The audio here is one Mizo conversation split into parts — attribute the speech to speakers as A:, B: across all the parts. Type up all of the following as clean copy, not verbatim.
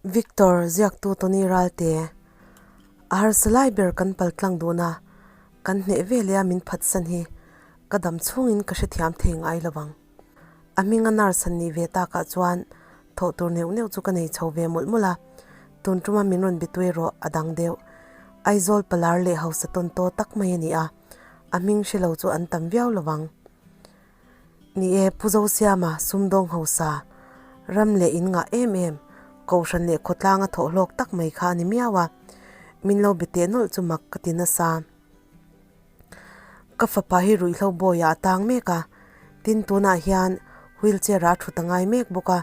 A: Victor, ziaktu Tony Ralte, a harsa lai ber kan pal tlang dun a, kan hneh ve leh a min phatsan hi ka dam chhungin ka hrethiam thei ngai lo vang. A hminga nurse han nih ve takah chuan thawh tur neuh neuh chu ka nei chho ve mawlh mawlh a, tun tuma min rawn be tui erawh a dang deuh. Aizawl palar leh hausa tawn taw tak mai a ni a, a hming hre lo chu an tam viau lo vang. Ni e, Pu Zosiama sumdawng hausa, ram leh in ngah em em, kohhran leh khawtlanga thawh hlawk tak mai kha a ni miau a, min lo be teh nawlh chu mak ka ti nasa. Ka fapa hi ruihhlo bawiah a tang mek a, tin tunah hian wheelchair ah a thut a ngai mek bawk a,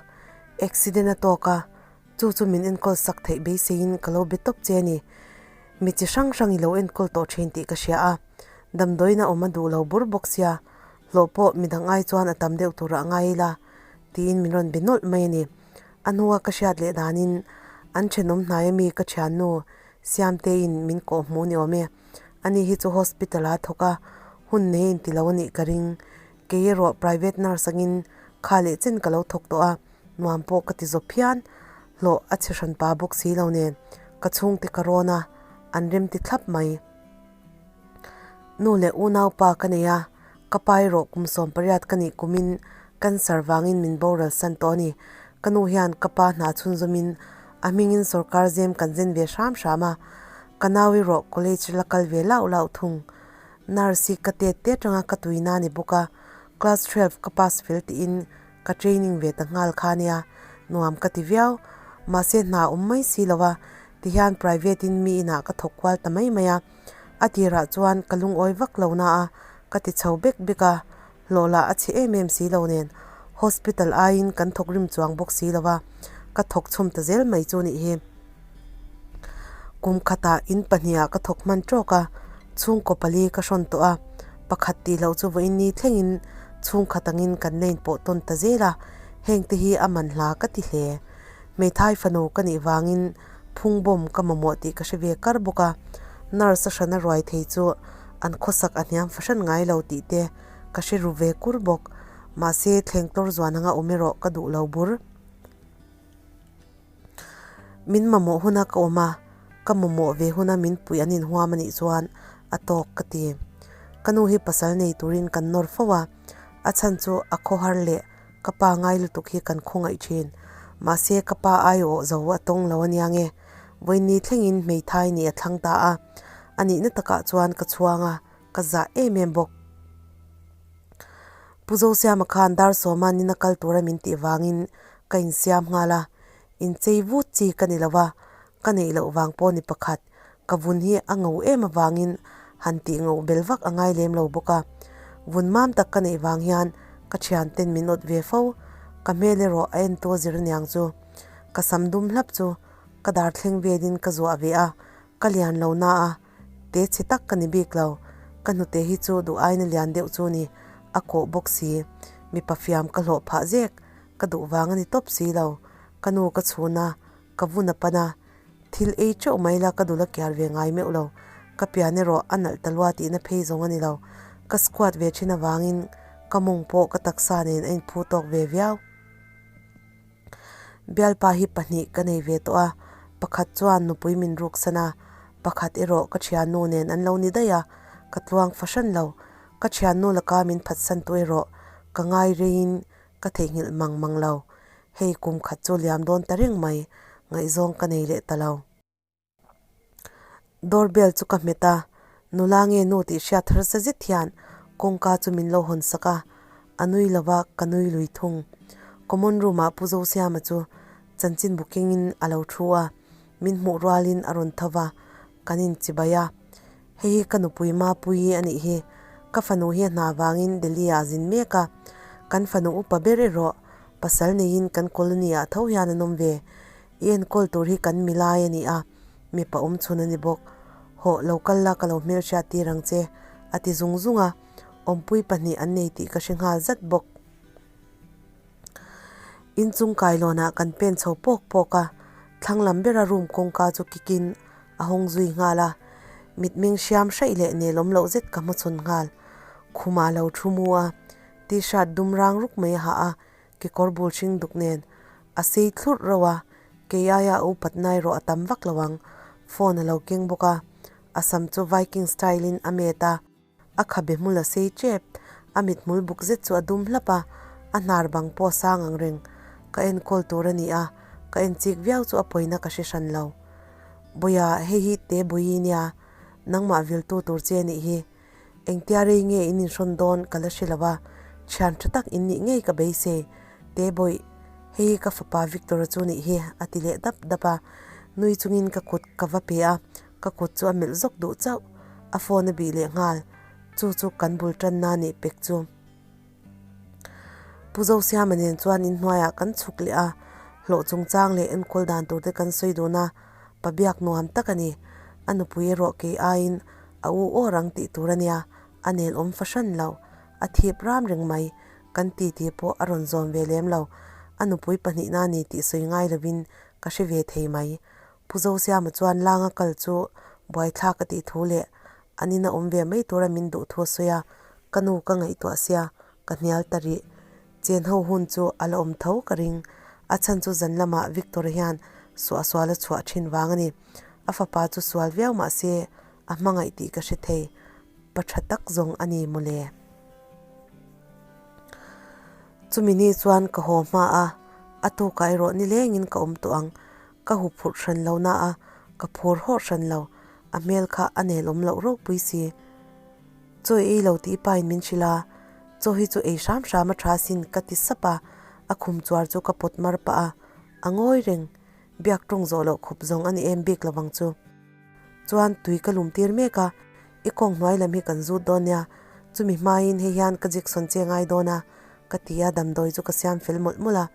A: accident a tawk a, chu chu min enkawl sak theih beiseiin ka lo be tawp che a ni. Mi chi hrang hrang i lo enkawl tawh thin tih ka hria a, damdawiin a awm a duh lo bur bawk sia, hlawh pawh midang ai chuan a tam deuh turah a ngai ila tiin min rawn be nawlh mai a ni. A hnua ka hriat leh danin an thenawm hnai ami ka thiannu Siamteiin min kawh hmuh ni awm e. Ani hi chu hospital ah a thawk a, hun nei a inti lo a nih ka ring. Kei erawh private nurse angin kha leh chen ka lo thawk tawh a, nuam pawh ka ti zawp phian. Hlawh a chhe hran pa bawk si lo nen ka chhungte ka rawn a, an rem ti thlap mai. Nu leh unaupa ka nei a, ka pa erawh kum 18 ka nih kumin cancer vangin min boral san tawh a ni. Ka nu hian ka pa hna chhunzawmin a hmingin sorkar zem kan zen ve hram hram a, ka nau erawh college la kal ve lauh lauh thung. Nurse hi ka tet te atanga ka tuina a ni bawk a, class 12 ka pass fel tiin ka training ve ta nghal kha nia, nuam ka ti viau. Mahse hna awm mai si lo a, tihian private in mi inah ka thawk kual ta mai mai a. A tirah chuan ka lungawi vak lo na a, ka ti chho bek bek a, hlawh lah a chhe em em si lo nen hospital aiin kan thawk rim chuang bawk si lo a, ka thawk chhawm ta zel mai chu nih hi. Kum khatah in pahnihah ka thawk hman tawk a, chhungkaw pali ka hrawn tawh a, pakhat tih loh chu vawiin ni thlengin chhungkhat angin kan la inpawh tawn ta zel a, hengte hi a man hla ka ti hle. Hmeithai fanu ka nih vangin phung bawm ka mamawh tih ka hre ve kar bawk a, nurse a hrana ruai thei chu an khawsak a hniam fahran ngai lo tih te ka hre ru ve kur bawk. Mahse, thleng tawr zuan anga awm erawh ka duh lo bur. Min mamawh huna ka awm a, ka mamawh ve huna min puih an inhuam a nih chuan a tawk ka ti. Ka nu hi pasal nei turin kan nawr fo a, a chhan chu a khawhar leh Ka pa ngai lutuk hi kan khawngaih thin. Mahse ka pa aiawh zo a tawng lo ania nge. Vawiinni thlengin hmeithai nih a thlang ta a. A nihna takah chuan ka chhuang a, ka zah em em bawk. Pu Zosiama khan dar sawma nina kal tura min tih vangin ka insiam nghal a. Inchei vut chi ka ni lo va, ka neih loh vang pawh ni pakhat. Ka vun hi a ngo em avangin han tih ngoh bel vak a ngai lem lo bawk a. Vun mam tak ka neih vang hian ka thianten min awt ve fo. Ka hmel erawh a en tu zir aniang chu. Ka sam dum hlap chu ka dar thleng velin ka zuah ve a, ka lian lo na a, te chhe tak ka ni bik lo. Ka hnute hi chu duh aina lian deuh chu ni, a kawh bawk si. Mipa fiam ka hlawh phah zek, ka duh vang a ni tawp si lo. Ka nu ka chhun a, ka vun a pan a. Thil ei teuh mai la ka dul a kiar ve ngai meuh lo. Ka pian erawh a nalh ta lua tihna phei zawng a ni lo. Ka squat ve thin avangin ka mawng pawh ka taksa nen a inphu tawk ve viau. Bialpa hi pahnih ka nei ve tawh a, pakhat chuan nupui min ruksan a, pakhat erawh ka thiannu nen an lo ni daih a, ka tluang fahran lo. Ka thiannu laka min phatsan tu erawh ka ngai reiin Ka theihnghilh mang mang lo. Hei kum khat chu liam dawn ta reng mai, ngaihzawng ka nei leh ta lo. Doorbell chu ka hmet a, nula nge nu tih hriat harsa zet hian kawngka chu min lo hawn sak a, a nui lo va ka nui lui thung. Common room ah Pu Zosiama chu chanchin bu kengin a lo thu a, min hmuh rualin a rawn tho va, kan inchibai a. Hei hi ka nupui Mapuii a nih hi. Ka fanu hi a hna vangin Delhi ah a zin mek a. Kan fanu upa ber erawh pasal neiin kan colony ah tho hian an awm ve. I enkawl tur hi kan milai a ni a, mipa awm chhun a ni bawk. Hawh, lo kal la ka lo hmelhriat tir ang che, a ti zung zung a. Awmpui pahnih an nei tih ka hre nghal zat bawk. Inchung kailawnah kan pen chho pawk pawk a, thlang lam bera room kawngka chu kikin a hawng zui nghal a, mitmeng hriam hraih leh nelawm loh zet ka hmachhawn nghal. Khumah a lo thu mu a, t-shirt dum rang ruk mai a ha a, kekawr bul hring duk nen a sei thlurh reuh a, Kei aia a upat na erawh a tam vak lo ang. Phone a lo keng bawk a, a sam chu Viking style in a met a, a khabe hmul a sei tep. A mithmul buk zet chu a dum hlap a, a hnar bang pawh a sang ang reng. Ka enkawl tur a ni a, ka en chik viau chu a pawina ka hre hran lo. Bawia, hei hi te Bawi nia, nangmah viltu tur che a nih hi. Engtia rei nge in inhrawn dawn ka la hre lo a, thian tha tak in nih ngei ka beisei. Te Bawih, hei hi ka fapa Victor-a chu nih hi, a ti leh dap dap a. Nui chungin ka kut ka va pe a, ka kut chu a melh zawk duh chauh. A phone a bih leh nghal, chu chu kan bul tanna nih pek chu. Pu Zosiama nen chuan inhnuaiah kan chhuk leh a, hlawh chungchang leh enkawl dan tur te kan sawi dun a, pa biak nuam tak a ni. A nupui erawh kei aiin a u awr ang tih tur a nia, a nen awm fahran lo. A thip ram reng mai, kan titi pawh a rawn zawm ve lem lo. A nupui pahnihna a ni tih sawi ngai lovin ka hre ve thei mai. Pu Zosiama chuan langa kal chu buaithlak a tih thu leh An ina awm ve mai tura min duh thu a sawi a, ka nu ka ngaihtuah sia, ka hnial ta rih. Chen ho hun chu a la awm tho ka ring. A chhan chu zan lamah Victor hian suahsual a chhuah thin vang a ni. A fapa chu sual viau mah se a hmangaih tih ka hre thei. Pa tha tak zawng a ni mawle. Chumi ni chuan ka haw hma a, a tukah erawh nilengin ka awm tawh ang. Ka hu phurh hran lo na a, ka phur hawh hran lo. A hmel kha a nel awm loh ropui si. Chaw ei lo tih pain min hrilh a, chaw hi chu ei hram hram a tha sin ka ti sap a, a khum chuar chu ka pawt mar pah a, a ngawi reng. Biak tawng zawh loh khawp zawng a ni em bik lo vang chu. Chuan tui ka lum tir mek a, i kawng hnuai lam hi kan zut dawn nia, chumi hmain hei hian ka jigsawn che ngai dawn a, ka ti a, damdawi chu ka siam fel mawlh mawlh a,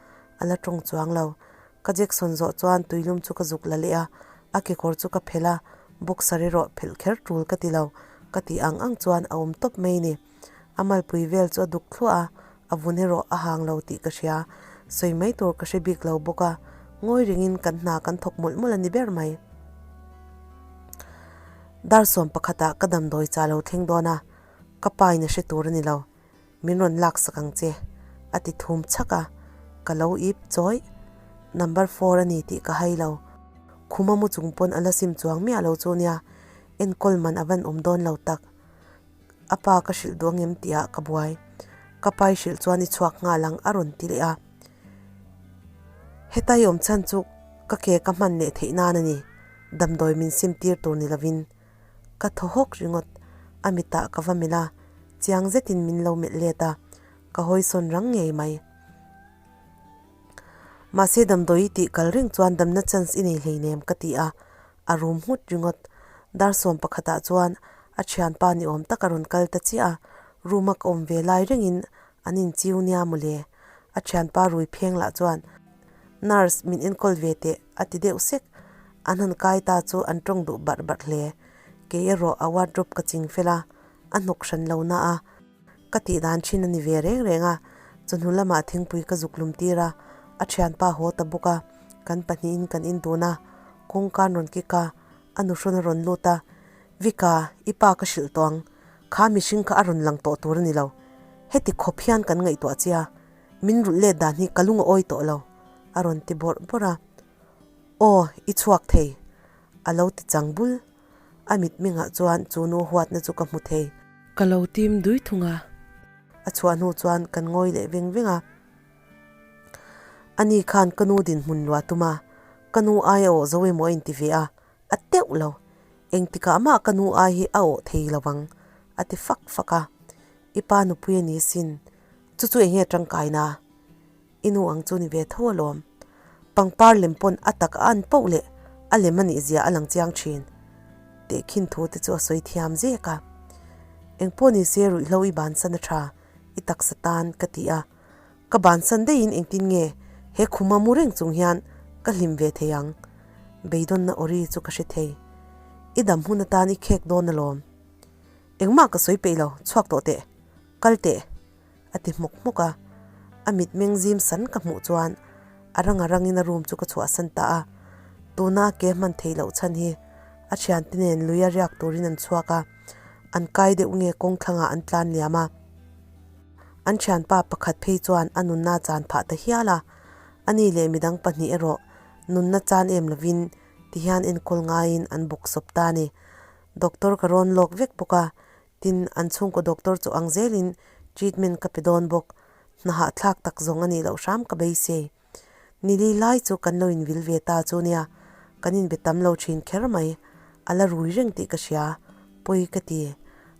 A: a la tawng chuang lo. Ka Jackson zawh chuan tuilum chu ka zuk la leh a, a kekawr chu ka phelh a, boxer erawh phelh kher tul ka ti lo, ka tih ang ang chuan a awm tawp mai ni. A malpui vel chu a duk thluah a, a vun erawh a hang lo tih ka hria, sawi mai tur ka hre bik lo bawk a, ngawi ringin kan hna kan thawk mawlh mawlh a ni ber mai. Dar sawm pakhatah ka damdawi cha lo thleng dawn a, ka pa in a hre tur a ni lo. Min rawn laksak ang che, a ti thum chhak a, ka lo ip chawih. Number four a ni tih ka hai lo. Khuma mu chung pawn a la sim chuang miah lo chu nia, enkawl man a van awm dawn lo tak. A pa ka hrilh duh angem tihah ka buai. Ka pa i hrilh chuan i chhuak nghal ang a rawn ti leh a. Heta i awm chhan chu ka ke ka hman leh theih nan a ni, damdawi min sim tir tur ni lovin. Ka thaw hawk ringawt, a mitah ka va melh a, chiang zetin min lo melh let a, ka hawisawn rang ngei mai. Mahse damdawi i tih kal reng chuan damna chance i nei hleinem ka ti a, a rum nghut ringawt. Dar sawm pakhatah chuan a thianpa ni awm tak a rawn kal ta chiah a, room a ka awm ve lai rengin an inchiu nia mawle. A thianpa rui pheng lah chuan Nurse min enkawl ve teh a ti deuh sek. An han kai ta chu an tawng duh barh barh hle. Kei erawh a wardrobe ka ching fel a, a hnawk hran lo na a. Ka tih dan thin a ni ve reng reng a, chawhnu lamah thingpui ka zuk lum tir a, a thianpa haw ta bawk a, kan pahnihin kan indun a, kawngka an rawn kik a, a nuhrawn a rawn lut a, Vika, i pa ka hrilh tawh ang, kha mihring kha a rawn lang tawh tur a ni lo, heti khawp hian kan ngaihtuah che a, min rulh let dan hi ka lung a awi tawh lo, a rawn ti bawrh bawrh a. Aw, i chhuak thei, a lo ti chang bul. A mitmengah chuan chu nu huatna chu ka hmu thei.
B: Ka lo tim dui thung a.
A: A chhuah hnu chuan kan ngawi leh veng veng a. Ani khan ka nu dinhmun luah tum a, ka nu ai a awh zo emaw a inti ve a, a teuh lo. Engtikah mah ka nu ai hi a awh thei lo ang, a ti fak fak a. I pa nupui a ni sin, chu chu eng nge tangkaina? I nu ang chu ni ve tho alawm. Pangpar lem pawn a tak a an poh leh a lem a nih zia a lang chiang thin. Tehkhin thu te chu a sawi thiam zek a. Engpawh ni se ruihhlo i bansan a tha, i taksa tan ka ti a. Ka bansan daihin engtin nge he khuma mu reng chung hian ka hlim ve thei ang? Beidawnna awri chu ka hre thei. I dam hun atan i khek dawn alawm. Engmah ka sawi peih lo, chhuak tawh teh. Kal teh. A ti hmawk hmawk a, a mitmeng zim san ka hmuh chuan a rang a rangin a room chu ka chhuahsan ta a. Tuna a ke hman theih loh chhan hi a thiante nen lui a riak turin an chhuak a, an kai deuh nge kawng thlangah an tlan liam a. An thianpa pakhat phei chuan a nunna chan phah ta hial a, ani leh midang pahnih erawh Nunna chan em lovin tihian enkawl ngaiin an bawk sawp ta a ni. Doctor ka rawn lawk vek bawk a, tin an chhungkaw doctor chu ang zelin treatment ka pe dawn bawk. Hna hahthlak tak zawng a nih loh hram ka beisei. Nili lai chu kan lo invil ve ta chu nia, kan inbe tam lo thin kher mai. A la rui reng tih ka hria, pawi ka ti.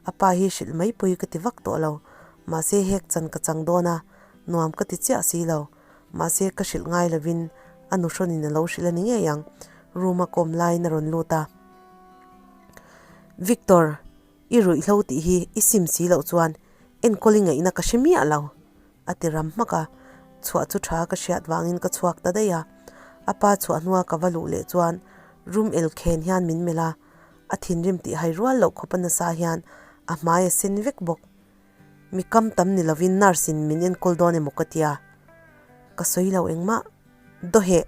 A: A pa hi hrilh mai pawi ka ti vak tawh lo, mahse hek chan ka chang dawn a, nuam ka ti chiah si lo. Mahse ka hrilh ngai lovin a nu hrawnin a lo hrilh a ni ngei ang, room a kawm laiin a rawn lut a. Victor, i ruihhlo tih hi i sim si loh chuan enkawl i ngaihna ka hre miah lo. A ti ram hmak a, chhuah chu tha ka hriat vangin ka chhuak ta daih a. A pa chhuah hnua ka va luh leh chuan room el khen hian min melh a, a thinrim tih hai rual loh khawpa nasa hian a hmai a sen vek bawk. Mi kam tam ni lovin nurse in min enkawl dawn emaw ka tia. Ka sawi lo engmah. Dawheh!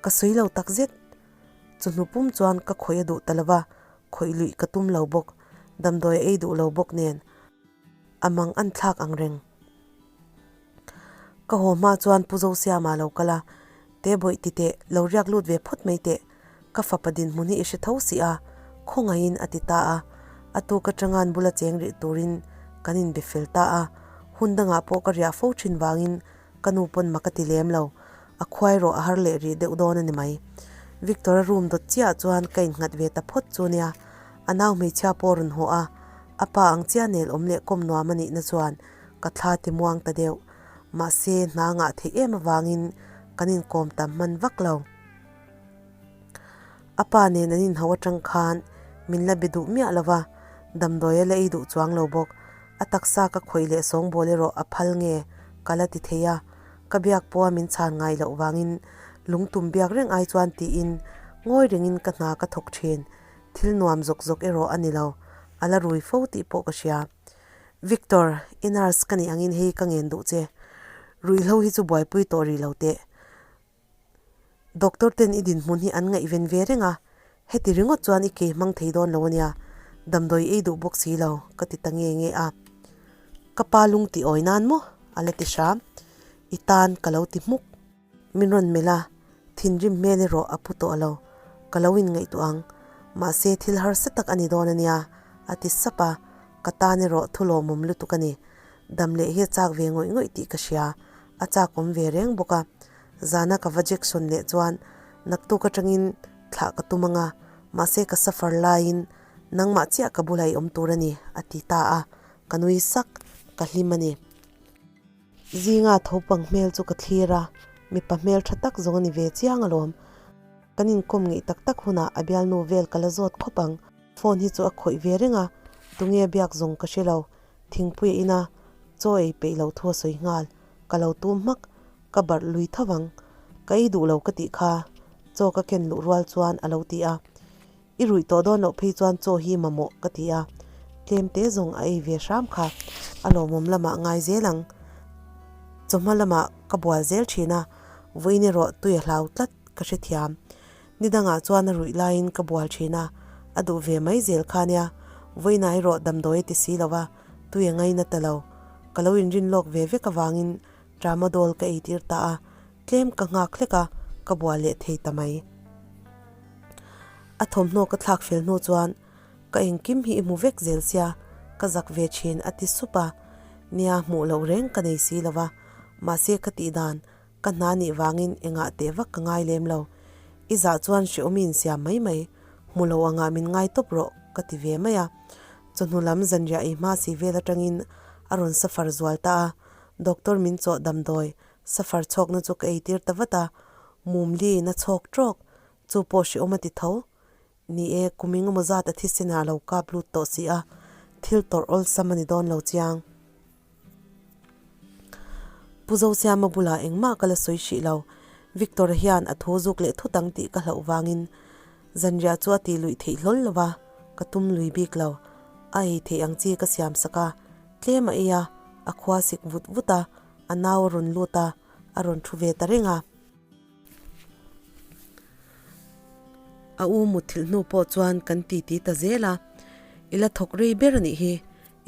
A: Ka sawi lo takzet. Chawhnu pum chuan ka khawih a duh ta lova, khawih luih ka tum lo bawk. Damdawi a ei duh lo bawk nen. A mang an thlak ang reng. Ka haw hma chuan Pu Zosiama lo kal a, Te bawih ti teh, lo riak lut ve phawt mai teh, ka fapa dinhmun hi i hre tho si a, khawngaihin a ti ta a. A tuk atanga an bula cheng rih turin kan inbe fel ta a, hun dangah pawh ka riah fo thin vangin ka nu pawn mak a ti lem lo, a khuai rawh a har leh rih deuh dawn a ni mai. Victor-a room dawt chiah chuan ka innghat ve ta phawt chu nia, a nau hmeichhia pawh a rawn haw a, A pa ang chiah nel awm leh kawm nuam a nihna chuan ka thla ti muang ta deuh. Mahse, hna ngah theih em avangin kan inkawm tam hman vak lo. A pa nen an inhau atang khan min la be duh miah lo va, damdawi a la ei duh chuang lo bawk. A taksa ka khawih leh sawngbawl erawh a phal nge ka la ti thei a, ka biak pawha min chhan ngai loh vangin lungtum biak reng ai chuan tiin ngawi rengin ka hna ka thawk thin. Thil nuam zawk zawk erawh a ni lo, a la rui fo tih pawh ka hria. Victor, i nurse ka nih angin hei ka ngen duh che. Ruihhlo hi chu buaipui tawh rih lo teh. Doctor ten i dinhmun hi an ngaihven ve reng a, heti ringawt chuan i ke hmang thei dawn lo a nia, damdawi ei duh bawk si lo, ka ti ta nge nge a. Ka pa lung tih awi nan maw? a la ti hram. I tan ka lo ti hmuk. Min rawn melh a, thinrim hmel erawh a pu tawh lo. Ka lo inngaihtuah ang, mahse thil harsa tak a ni dawn a nia, a ti sap a, ka tan erawh thu lawmawm lutuk a ni. Dam leh hi a chak ve ngawih ngawih tih ka hria, a chak awm ve reng bawk a. Zana ka va Jackson leh chuan naktuk atangin thlah ka tum ang a, mahse ka suffer laiin nangmah chiah ka bulah i awm tur a ni, a ti ta a, ka nui sak, ka hlim a ni. Zinga thopang hmel chu ka thlir a, mipa hmel tha tak zawng a ni ve chiang alawm. Kan inkawm ngeih tak tak hunah a bialnu vel ka la zawt khawp ang. Phone hi chu a khawih ve reng a, tunge biak zawng ka hre lo. Thingpui a in a, chaw ei peih lo thu a sawi nghal. Ka lo tum hmak, ka barh lui tho vang. Ka ei duh lo ka tih kha, chaw ka ken luh rual chuan a lo ti a. I ruih tawh dawn loh phei chuan chaw hi mamawh ka ti a, tlem te zawng a ei ve hram kha a lawmawm lamah ngai zel ang. Chawhma lamah ka bual zel thin a, vawiin erawh tui a hlau tlat ka hrethiam. Ni dangah chuan a ruih laiin ka bual thin a, a duh ve mai zel kha nia, vawiinah erawh damdawi a ti si lo va, tui a ngaina ta lo. Ka lo inrin lawk ve vek avangin tramadol ka eitir ta a, Tlem ka nghak hlek a, ka bual leh thei ta mai. A thawmhnaw ka thlak fel hnu chuan, Ka engkim hi i hmu vek zel sia, ka zak ve thin a ti sup a. Nia hmuh loh reng ka nei si lo va, mahse ka tih dan ka hna nih vangin engah teh vak ka ngai lem lo. I zah chuan hrehawm i insiam mai mai, hmu lo angah min ngai tawp rawh ka ti ve mai a. Chawhnu lam zanriah ei hma si vel atangin a rawn safar zual ta a, doctor min chawh damdawi Safar chhawkna chu ka eitir ta vat a, mumli in a chhawk trawk, chu pawh hrehawm a ti tho. Ni e, kum engemaw zat a thisen ah a lo kap lut tawh si a, thil tawrh awlsam a ni dawn lo chiang. Pu Zosiama bulah engmah ka la sawi hrih lo, Victor-a hian a thu zuk leh thut ang tih ka hlauh vangin zanriah chu a tih luih theih hlawl lo va, ka tum lui bik lo. A ei theih ang chi ka siam sak a, tlem a ei a, a khua sik vut vut a, A nau a rawn lut a, a rawn thu ve ta reng a. A u mutthilh hnu pawh chuan kan titi ta zel a, I la thawk rei ber a nih hi,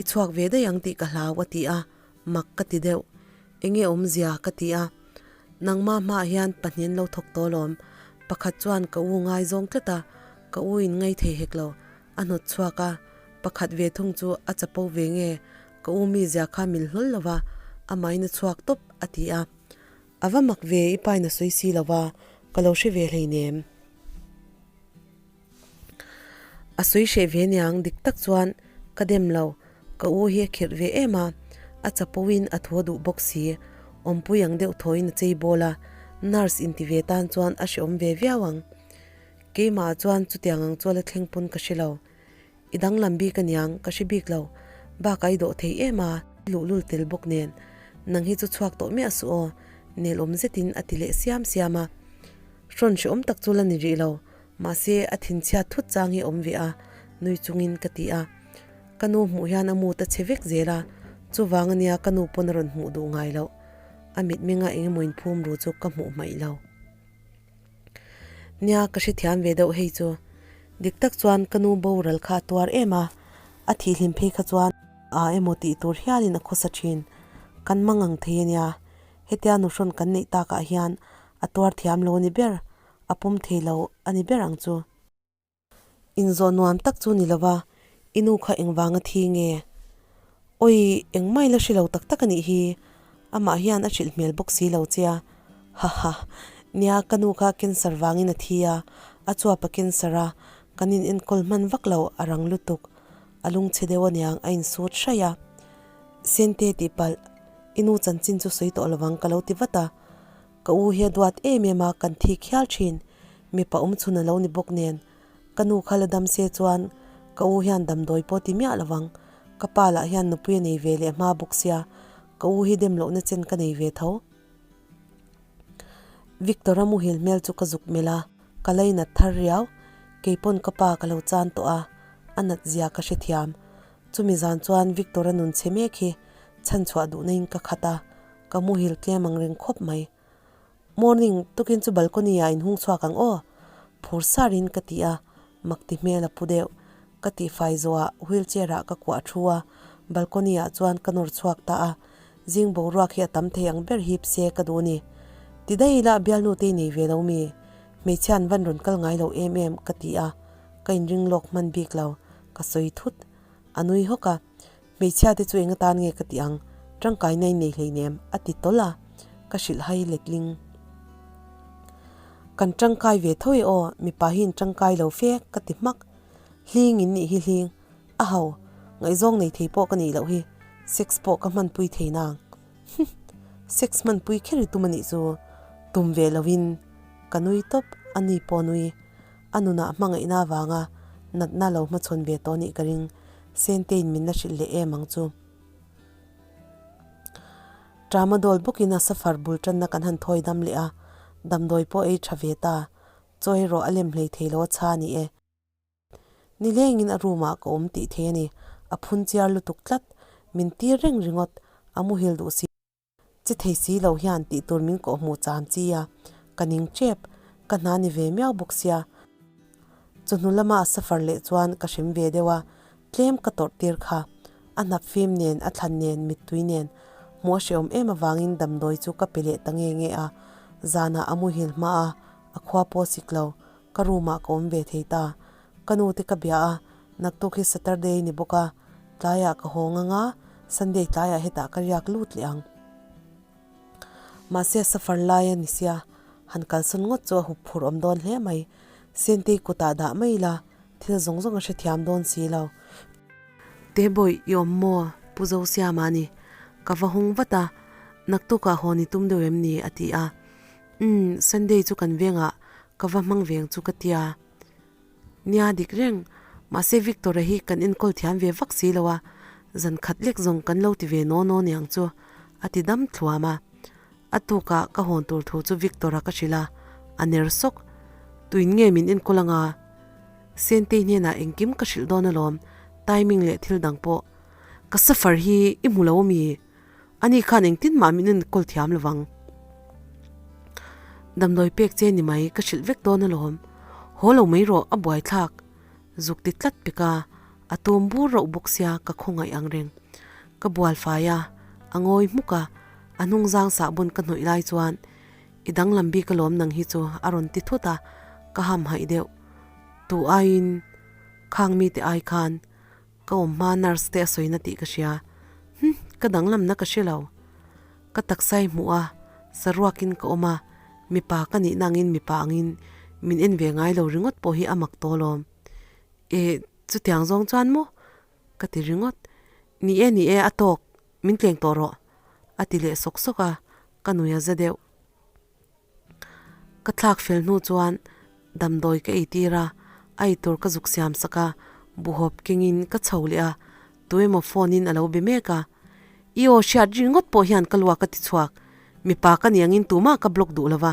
A: i chhuak ve daih ang tih ka hlau a ti a, mak ka ti deuh. Enge awmzia ka ti a, nangmah hmaah hian pahnih an lo thawk tawh alawm. Pakhat chuan ka u ngaizawng tlat a, ka u in ngai thei hek lo. A hnawt chhuak a, pakhat ve thung chu a chapo ve nge, ka u mizia kha mil hlawl lo va, amahin a chhuak tawp a ti a. A va mak ve i pain a sawi si lo va, ka lo hre ve hleinem. A sawi hreh ve niang dik tak chuan ka dem lo, ka u hi a khirh ve em a, a chapo in a thu a duh bawk si, awmpui ang deuh thawiin a chei bawl a, nurse inti ve tan chuan a hreawm ve viau ang. Keimah chuan chutiang ang chu a la thleng pawn ka hre lo. I danglam bik aniang, ka hre bik lo. Bakah i dawh thei em a, luhlul tel bawk nen. Nang hi chu chhuak tawh miah suh aw, nelawm zetin a ti leh siam siam a. Hrawn hrehawm tak chu la ni rih lo, mahse a thinchhiat thut chang hi a awm ve a, nui chungin ka ti a. Ka nu hmuh hian a mut a chhe vek zel a, chuvang ania ka nu pawn a rawn hmuh duh ngai loh. A mitmenga eng emaw inphum ru chu ka hmuh hmaih lo. Nia, ka hrethiam ve deuh hei chu. Dik tak chuan ka nu boral kha a tuar em a, a thihhlim phei kha chuan a emaw tih tur hialin a khawsa thin. Kan mang ang thei ania, hetia nuhrawn kan neih takah hian a tuar thiam lo a ni ber, a pawm thei lo a ni ber ang chu. Inzawh nuam tak chu ni lova, i nu kha engvanga thi nge? Awi, engmah ila hre lo tak tak a nih hi, amah hian a hrilh hmel bawk si lo che a. Ha ha, nia ka nu kha cancer vangin a thi a, a chuap a cancer a, kan in enkawl hman vak lo a rang lutuk, a lungchhe deuh aniang a insut hraih a. Sente tih palh, i nu chanchin chu sawi tawh lovang ka lo ti vat a. Ka u hi a duat em em a, kan thik hial thin. Mipa awm chhun a lo ni bawk nen. Ka nu kha la dam se chuan ka u hian damdawi pawh ti miah lovang. Ka pa lah hian nupui a nei ve leh hma bawk sia, ka u hi dem lohna chen ka nei ve tho. Victor-a muhil hmel chu ka zuk melh a, ka lei nat thar riau. Keipawn ka pa ka lo chan tawh a, a nat zia ka hrethiam. Chumi zan chuan Victor-a nun chhe mek hi chhanchhuah duhna in ka khat a, Ka muhil tlem ang reng khawp mai. Morning, tukin chu balcony ah inhung chhuak ang aw? Phur sar in ka ti a, mak ti hmel a pu deuh. Ka tihfai zawh ah wheelchair ah ka kuah thu a, balcony ah chuan ka nawr chhuak ta a. Zing boruak hi a tam thei ang ber hip se ka duh ni. Ti daih ila bialnu te i nei ve lo mi? Hmeichhia an van rawn kal ngai lo em em ka ti a, ka inring lawk hman bik lo, ka sawi thut. A nui hawk a. Hmeichhia te chu eng atan nge ka tih ang, tangkaina in nei hleinem, a ti tawlh a, ka hrilh hai letling. Kan tangkai ve tho e aw, mipa hi in tangkai lo fe, ka ti hmak. Hling in nih hi hling, a ho, ngaihzawng nei thei pawh ka nih loh hi, sex pawh ka hmanpui thei nang. Humm, sex hmanpui kher i tum a nih chu, tum ve loin ka nui tawp, a ni pawh nui. A nunah hmangaihna avanga natna lo hmachhawn ve tawh nih ka ring. Sentein min la hrilh leh em ang chu. Tramadol bawkin a safar bul tanna kan han thawi dam leh a, damdawi pawh ei tha ve ta. Chaw erawh a lem hlei thei lo a chha a ni e. Nilengin a room ah ka awm tih thei a ni. A phun chiar lutuk tlat. Min tir reng ringawt. A muhil duh si. Chi thei si lo hian tih tur min kawh hmuh cham chi a, ka ning tep, ka hna ni ve miau bawk sia. Chawhnu lama a suffer leh chuan ka hrem ve deuh a, tlem ka tawrh tir kha. A hnap fim nen, a thlan nen, mittui nen, hmuh a hrehawm em avangin damdawi chu ka pe leh ta nge nge a. Zanah a muhil hma a, a khua pawh sik lo, ka room ah ka awm ve thei ta. Ka nu te ka bia a, naktuk hi Saturday ni bawk a, tlaiah ka haw ngang a, Sunday tlaiah hetah ka riak lut leh ang. Mahse safar lai a ni sia, han kalsawn ngawt chu a hup phur awm dawn hle mai. Sentei kutah dah mai ila, thil zawng zawng a hrethiam dawn si lo. Tebawih i awm maw? Pu Zosiama a ni. Ka va hung vat a, naktukah haw ni tum deuh em ni? a ti a. Umm, Sunday chu kan vengah ka va hmang veng chu ka tia. Nia dik reng, mahse Victor-a hi kan enkawl thiam ve vak si lo a, zan khat lek zawng kan lo ti ve naw naw niang chu, a ti dam thluam a. A tukah ka hawn tur thu chu Victor-a ka hrilh a, a ner sawk. Tuin nge min enkawl anga? Sentei hnenah engkim ka hrilh dawn alawm, timing leh thil dang pawh. Ka suffer hi i hmu lo ami? Ani khan engtin mah min enkawl thiam lovang. Damdawi pek che ni mai ka hrilh vek dawn alawm. Haw lo mai rawh a buaithlak. Zuk ti tlat pek a, a tum bur rauh bawk sia ka khawngaih ang reng. Ka bual fai a, a ngawi hmuk a, a hnungzang sahbawn ka hnawih lai chuan. I danglam bik alawm nang hi chu a rawn ti thut a, ka ham haih deuh. Tu aiin khang mite ai khan ka awm hma nurse te a sawina tih ka hria. Hm, ka danglamna ka hre lo. Ka taksa i hmuh a, saruakin ka awm a, mipa ka nih nangin mipa angin min en ve ngai lo ringawt pawh hi a mak tawh alawm. Eh, chutiang zawng chuan maw? Ka ti ringawt. Ni e, ni e, a tawk, min tleng tawh rawh, a ti leh sawk sawk a, ka nui a za deuh. Ka thlak fel hnu chuan damdawi ka ei tir a, a ei tur ka zuk siam sak a, buhawp kengin ka chho leh a, tuemaw phone in a lo be mek a. I aw hriat ringawt pawh hian ka luak a ti chhuak, mipa ka ni angin tumah ka block duh lova,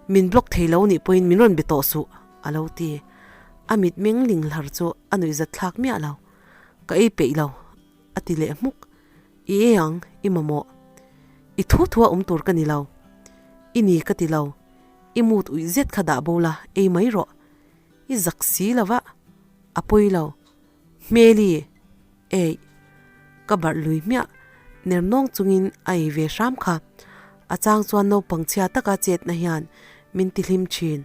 A: min block thei lo nih pawhin min rawn be tawh suh, a lo ti. A mit meng ling hlar chu a nuihzat thlak miah lo. Ka ei peih lo, a ti leh hmuk. I ei ang, i mamawh. I thu thua awm tur ka ni lo. I ni ka ti lo. I mut uih zet kha dah bo la, ei mai rawh. I zak si lo va, a pawi lo. Hmeli, Eih. Ka barh lui hmiah. Ner nawng chungin a ei ve hram kha. A chang chuan naupang chhia taka chetna hian min ti hlim thin.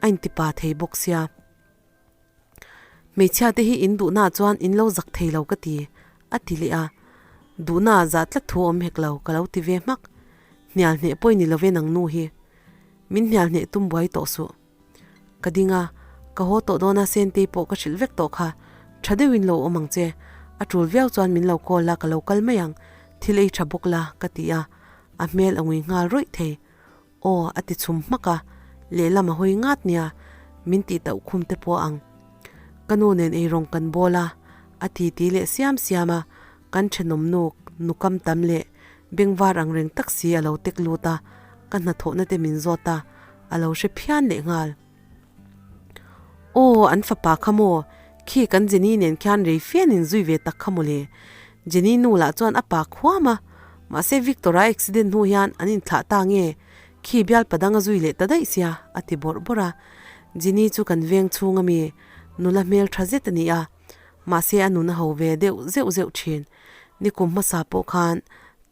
A: A intipa thei bawk sia. Hmeichhia te hi in duhnaah chuan in lo zak thei lo ka ti, a ti leh a. Duhnaah zah tlat thu a awm hek lo, ka lo ti ve hmak. Hnial hneh pawh i ni lo ve nang nu hi. Min hnial hneh tum buai tawh suh. Ka ding a, ka haw tawh dawn a Sentei pawh ka hrilh vek tawh kha. Tha deuhin lo awm ang che. A tul viau chuan min lo call la ka lo kal mai ang, thil ei tha bawk la, ka ti a. A hmel a ngui nghal rawih thei. Aw a ti chhum hmak a, lehlam a hawi ngat nia, min tih tauh khum te pawh ang. Ka nu nen eirawng kan bawl a, a ti ti leh siam siam a, kan thenawm nuk, nukam tam leh bengvar ang reng tak si a lo tek lut a, ka hnathawhna te min zawt a, a lo hre phian leh nghal. Aw, an fapa kha maw? Khi kan Jenny nen khian rei fian in zui ve tak kha mawle. Jenny nu lah chuan a pa khuam a, mahse Victor-a accident hnu hian an inthlah ta nge, khi bial padang a zui leh ta daih sia, a ti bawrh bawrh a. Jenny chu kan veng chhung ami nula hmel tha zet a ni a, mahse a nun a ho ve deuh zeuh zeuh thin. Nikum hmasa pawh khan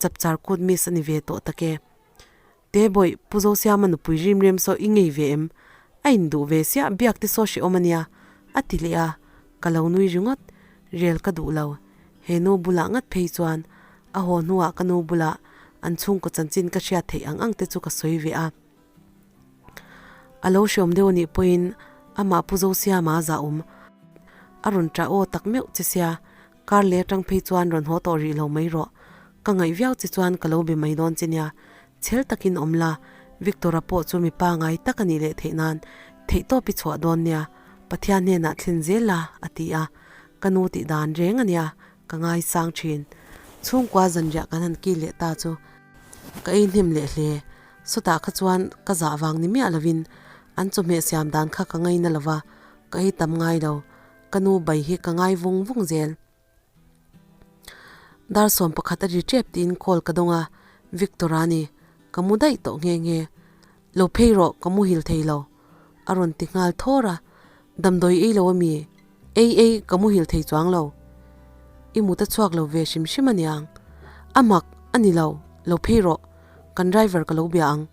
A: chapchar kut miss a ni ve tawh tak e. Te bawih, Pu Zosiama nupui rim rem saw i ngei ve em? A induh ve siah biak te saw hrehawm a nia, a ti leh a, ka lo nui ringawt, rel ka duh lo. He nu bulah ngat phei chuan a haw hnuah ka nu bulah an chhungkaw chanchin ka hriat theih ang ang te chu ka sawi ve a. A lo hrehawm deuh a nih pawhin amah Pu Zosiama a zahawm. A rawn ṭah aw tak meuh che sia, Kar leh atang phei chuan rawn haw tawh rih lo mai rawh. Ka ngaih viau che chuan ka lo be mai dawn che nia. Chhel takin awm la, Victor-a pawh chu mi pangai tak a nih leh theih nan theihtawp i chhuah dawn nia, Pathian hnenah thlen zel la, a ti a. Ka nu tih dan reng a nia, ka ngaisang thin. Chhungkua zanriah kan han kil leh ta chu ka ei hnem leh hle. Sawtah kha chuan ka zah vang ni miah lovin an chawhmeh siam dan kha ka ngaina lova, ka ei tam ngai lo. Ka nu bai hi ka ngai vung vung zel. Dar 11 a ri tep tiin call ka dawng a, Victor a ni, ka mu daih tawh nghe nghe. Lo phei rawh, ka muhil thei lo. A rawn ti nghal thawr a, damdawi ei lo a mi? Ei ei, ka muhil thei chuang lo. I mut a chhuak lo ve hrim hrim a niang. A mak a ni lo, lo phei rawh, kan driver ka lo bia ang.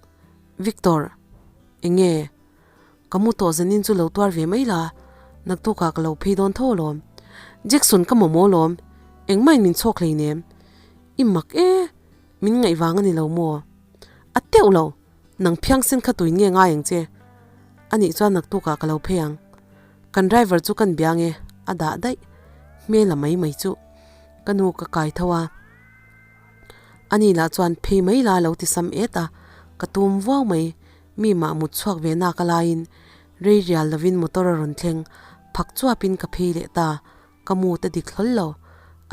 A: Victor, enge? Ka mu tawh zanin chu lo tuar ve mai la, naktukah ka lo phei dawn tho alawm. Jackson ka mamawh alawm, engmah in min chhawk hleinem. I mak e, min ngaih vang a ni lo maw? A teuh lo, nang phiangsen kha tuin nge ngai ang che? Anih chuan naktukah ka lo phei ang. Kan driver chu kan bia nge, a dah daih. Hmel a mai mai chu. Ka nu ka kai tho a. Ani lah chuan phei mai la lo ti sam et a, ka tum vuau mai. Mi mah mut chhuak ve nak a laiin rei rial lovin motor a rawn thleng, phak chuapin ka phei leh ta, ka mut a dik hlawl lo.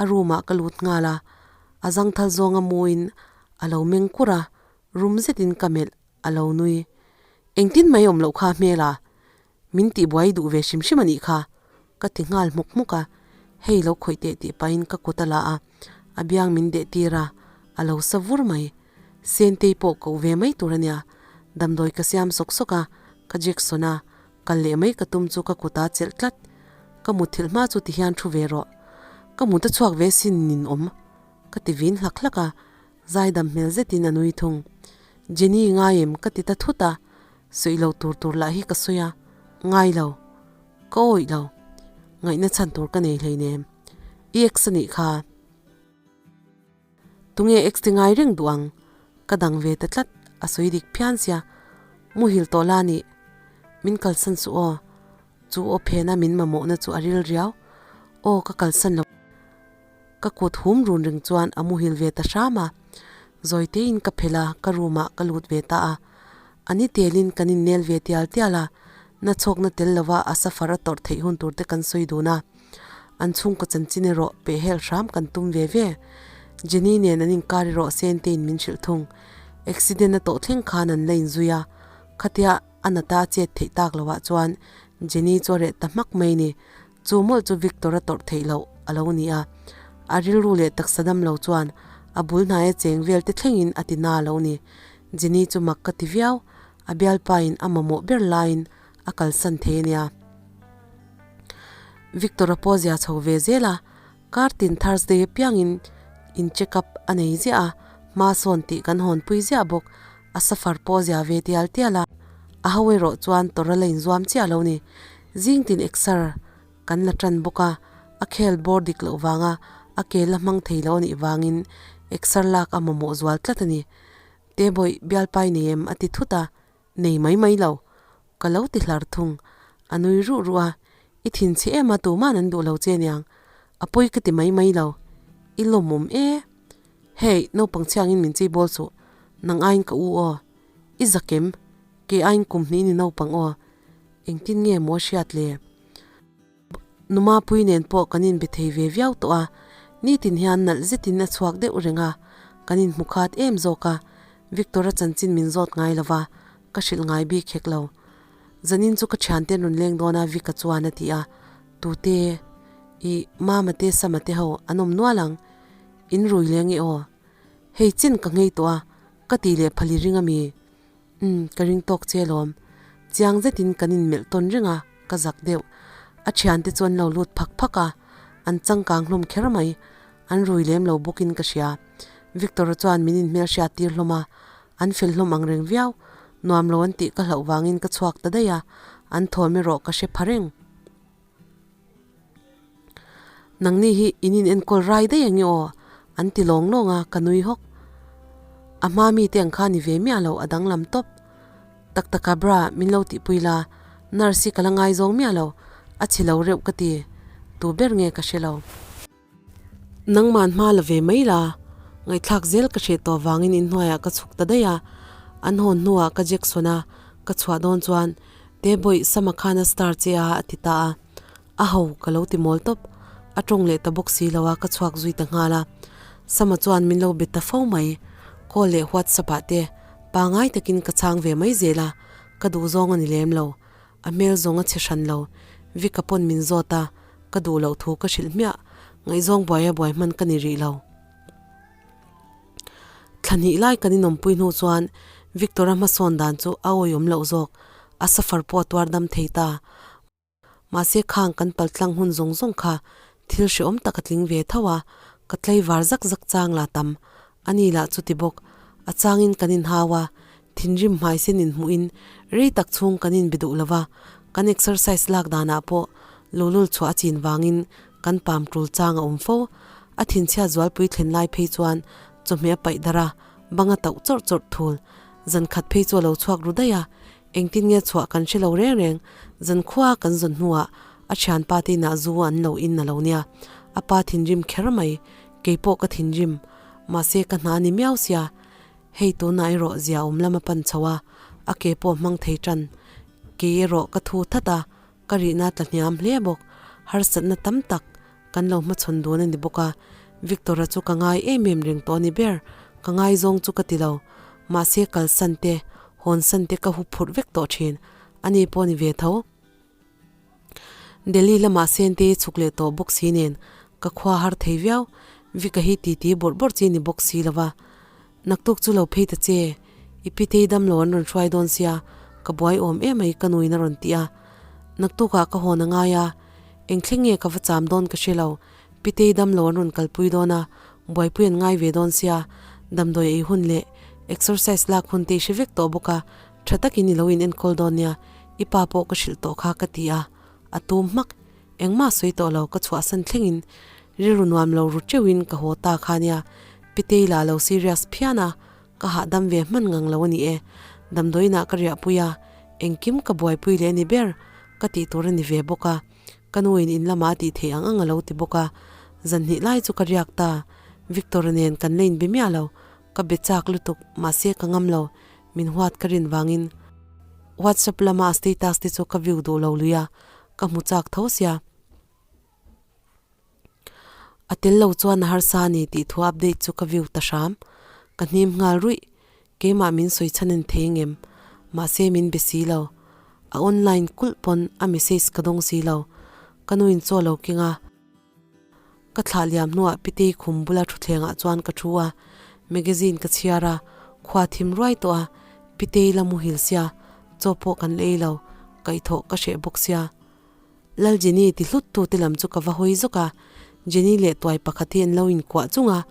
A: A room ah ka lut nghal a, a zangthal zawnga muin a lo meng kur a, rum zetin ka melh a lo nui. Engtin mai awm loh kha hmel a, min tihbuai duh ve hrim hrim a nih kha, ka ti nghal hmuk hmuk a, hei lo khawih teh tih pahin ka kut a la a, a biang min deh tir a, a lo sa vur mai. Sentei pawh koh ve mai tur a nia. Damdawi ka siam sawk sawk a, ka Jackson a, kal leh mai ka tum chu ka kut a chelh tlat. Ka mutthilh hma chu ti hian thu ve rawh. Ka mut a chhuak ve sin nin awm. Ka ti vin hlak hlak a, zaidam hmel zetin a nui thung. Jenny ngai em ka ti ta thut a, sawi lo tur tur lah hi ka sawi a, ngai lo. Ka awih lo. Ngaihna chhan tur ka nei hleinem. I ex a nih kha. Tunge ex ti ngai reng duh ang? Ka dang ve ta tlat, a sawi dik phian sia. Muhil tawh la nih. Min kalsan suh aw. Chu aw phena min mamawhna chu a ril riau. Aw ka kalsan lo. Ka kut hum run ring chuan a muhil ve ta hram a. Zawi tein ka phelh a, ka room ah ka lut ve ta a. A ni telin kan innel ve tial tial a, na chhawkna tel lova a safar a tawrh theih hun tur te kan sawi dun a. An chhungkaw chanchin erawh pehhel hram kan tum ve ve. Jenny nen an inkar erawh Sentein min hrilh thung. Accident a tawh thleng khan an la inzui a, khatia a nata a chet theih tak loah chuan Jenny chu a reh ta hmak mai ni. Chu mawlh chu Victor a tawrh theih loh a lo ni a, a rilru leh taksa dam lo chuan a bul hnaia cheng vel te thlengin a ti na a lo ni. Jenny chu mak ka ti viau, a bialpain a mamawh ber laiin a kalsan thei a nia. Victor a pawh zia chho ve zel a, kar tin Thursday apiangin in check up a nei ziah a, hma sawn tih kan hawnpui ziah bawk, a safar pawh zia ve tial tial a, a ho erawh chuan tawrh a la inzuam chiah lo ni. Zing tin exer kan la tan bawk a, a khel bawr dik loh vanga a ke la hmang thei lo a nih vangin exer lak a mamawh zual tlat a ni. Tebawih bialpai nei em a ti thut a, Nei mai mai lo. Ka lo ti hlar thung. A nui ruh ruh a, I thinchhe em a tuman an duh lo che niang. A pawi ka ti mai mai lo. I lawmawm e. Hey, naupang chhiangin min chei bawl suh. Nang aiin ka u aw. I zak em? Kei aiin kum hnih ni naupang aw. Engtin nge maw a hriat le? Numapui nen pawh kan inbe thei ve viau tawh a, nitin hian nalh zetin a chhuak deuh reng a, kan inhmu khat em zawk a, Victor-a chanchin min zawt ngai lo va, ka hrilh ngai bik hek lo. Zanin chu ka thiante an rawn leng dawn a Vic-a chuan a ti a, Tute, i mama te Sama te ho an awm nual ang, in rui leng e aw. Hei chin ka nghei tawh a, ka ti leh phali ring a mi? Umm, ka ring tawk che alawm. Chiang zetin kan inmelh tawn reng a, ka zak deuh. A thiante chu an lo lut phak phak a, an changkang hlawm kher mai. An rui lem lo bawkin ka hria. Victor-a chuan min inhmelhriat tir hlawm a, an fel hlawm ang reng viau. Nuam lo an tih ka hlauh vangin ka chhuak ta daih a, an thawm erawh ka hre pha reng. Nangni hi in in enkawl rai daih ang i aw? An ti lawng lawng a, ka nui hawk. A hma mite ang kha ni ve miah lo, a danglam tawp. Tak taka bra, min lo tihpui la, nurse hi ka la ngaizawng miah lo, a chhe lo reuh ka ti. Tu ber nge ka hre lo. Nangman hma la ve mai la, ngaihthlak zel ka hreh tawh vangin inhnuaiah ka chhuk ta daih a, an hawn hnuah ka Jackson a ka chhuah dawn chuan Tebawih Sama khan a star che a a ti ta a, a ho ka lo ti mawl tawp, a tawng leh ta bawk si lo a ka chhuak zui ta nghal a, Sama chuan min lo be ta fo mai, call leh whatsapp ah te pangai takin ka chhang ve mai zel a, ka duhzawng a ni lem lo. A hmel zawng a chhe hran lo. Vika pawn min zawt a, ka duh loh thu ka hrilh hmiah. Ngaihzawng buai a buai hman ka ni rih lo. Thla hnih lai kan inawmpui hnu chuan Victor-a hmasawn dan chu a awihawm loh zawk. A safar pawh a tuar dam thei ta. Mahse khang kan paltlang hun zawng zawng kha thil hrehawm tak a tling ve tho a, ka tlaivar zak zak chang lah tam. A ni lah chuti bawk. A changin kan inhau a, thinrim hmaisen inhmuhin rei tak chhung kan inbe duh lo va, kan exercise lak danah pawh lulul chhuah a chin vangin kan pam tul chang a awm fo. A thinchhiat zualpui thlen lai phei chuan chawhmeh a paih darh a, bang a tauh chawrh chawrh thul. Zan khat phei chu a lo chhuak ru daih a, engtin nge chhuah kan hre lo reng reng. Zan khua kan zawn hnuah a thianpa te inah zu an lo in a lo nia, a pa thinrim kher mai, keipawh ka thinrim. Mahse ka hna ni miau sia, hei tunah erawh zia awm lam a pan chho a, a ke pawh hmang thei tan. Kei erawh ka thu that a, ka rihna tla hniam hle bawk. Harsatna tam tak kan lo hmachhawn dun a ni bawk a, Victor-a chu ka ngai em em reng tawh a ni ber, ka ngaizawng chu ka ti lo. Mahse kalsan te, hawnsan te ka huphurh vek tawh thin, ani pawh a ni ve tho. Delhi lamah Sente i chhuk leh tawh bawk si nen ka khua har thei viau, Vika hi titi bawrh bawrh chi ni bawk si lova. Naktuk chu lo phei ta che, i pitei damlo an rawn hruai dawn sia, ka buai awm emai ka nuin a rawn ti a. Naktukah ka hawn a ngai a, eng thleng nge ka va cham dawn ka hre lo, pitei damlo an rawn kalpui dawn a, buaipui an ngai ve dawn sia, damdawi ei hun leh. Exercise lak hun te i hre vek tawh bawk a, tha takin i lo in enkawl dawn nia, i pa pawh ka hrilh tawh kha ka ti a, a tum hmak. Engmah sawi tawh lo ka chhuahsan thlengin rilru nuam lo ru teuhin ka haw ta kha nia, Pitei lah lo serious phian a, ka hahdam ve hman ngang lo a ni e. Damdawiinah ka riahpui a, engkim ka buaipui leh a ni ber ka tih tur a ni ve bawk a. Ka nuin in lamah a tih theih ang ang a lo ti bawk a, zan hnih lai chu ka riak ta. Victor-a nen kan la inbe miah lo, ka be chak lutuk, mahse ka ngam lo, min huat ka rin vangin. WhatsApp lama a status te chu ka view duh lo lui a, ka hmu chak tho sia. A tel lo chuan a harsa a ni tih thu update chu ka view ta hram. Ka hnim nghal ruih. Keimah min sawi chhan en thei ngem. Mahse min be si lo. A online kulh pawn a message ka dawng si lo. Ka nu in chaw lo keng a. Ka thlah liam hnuah Pitei khum bula thutthlengah chuan ka thu a. Magazine ka chhiar a. Khua thim ruai tawh a. Pitei la muhil sia. Chaw pawh kan la ei lo. Kaihthawh ka hreh bawk sia. Lal Jenny ti hlut tu te lam chu ka va hawi zawk a, Jenny leh tuai pakhat hi an lo inkuah chung a,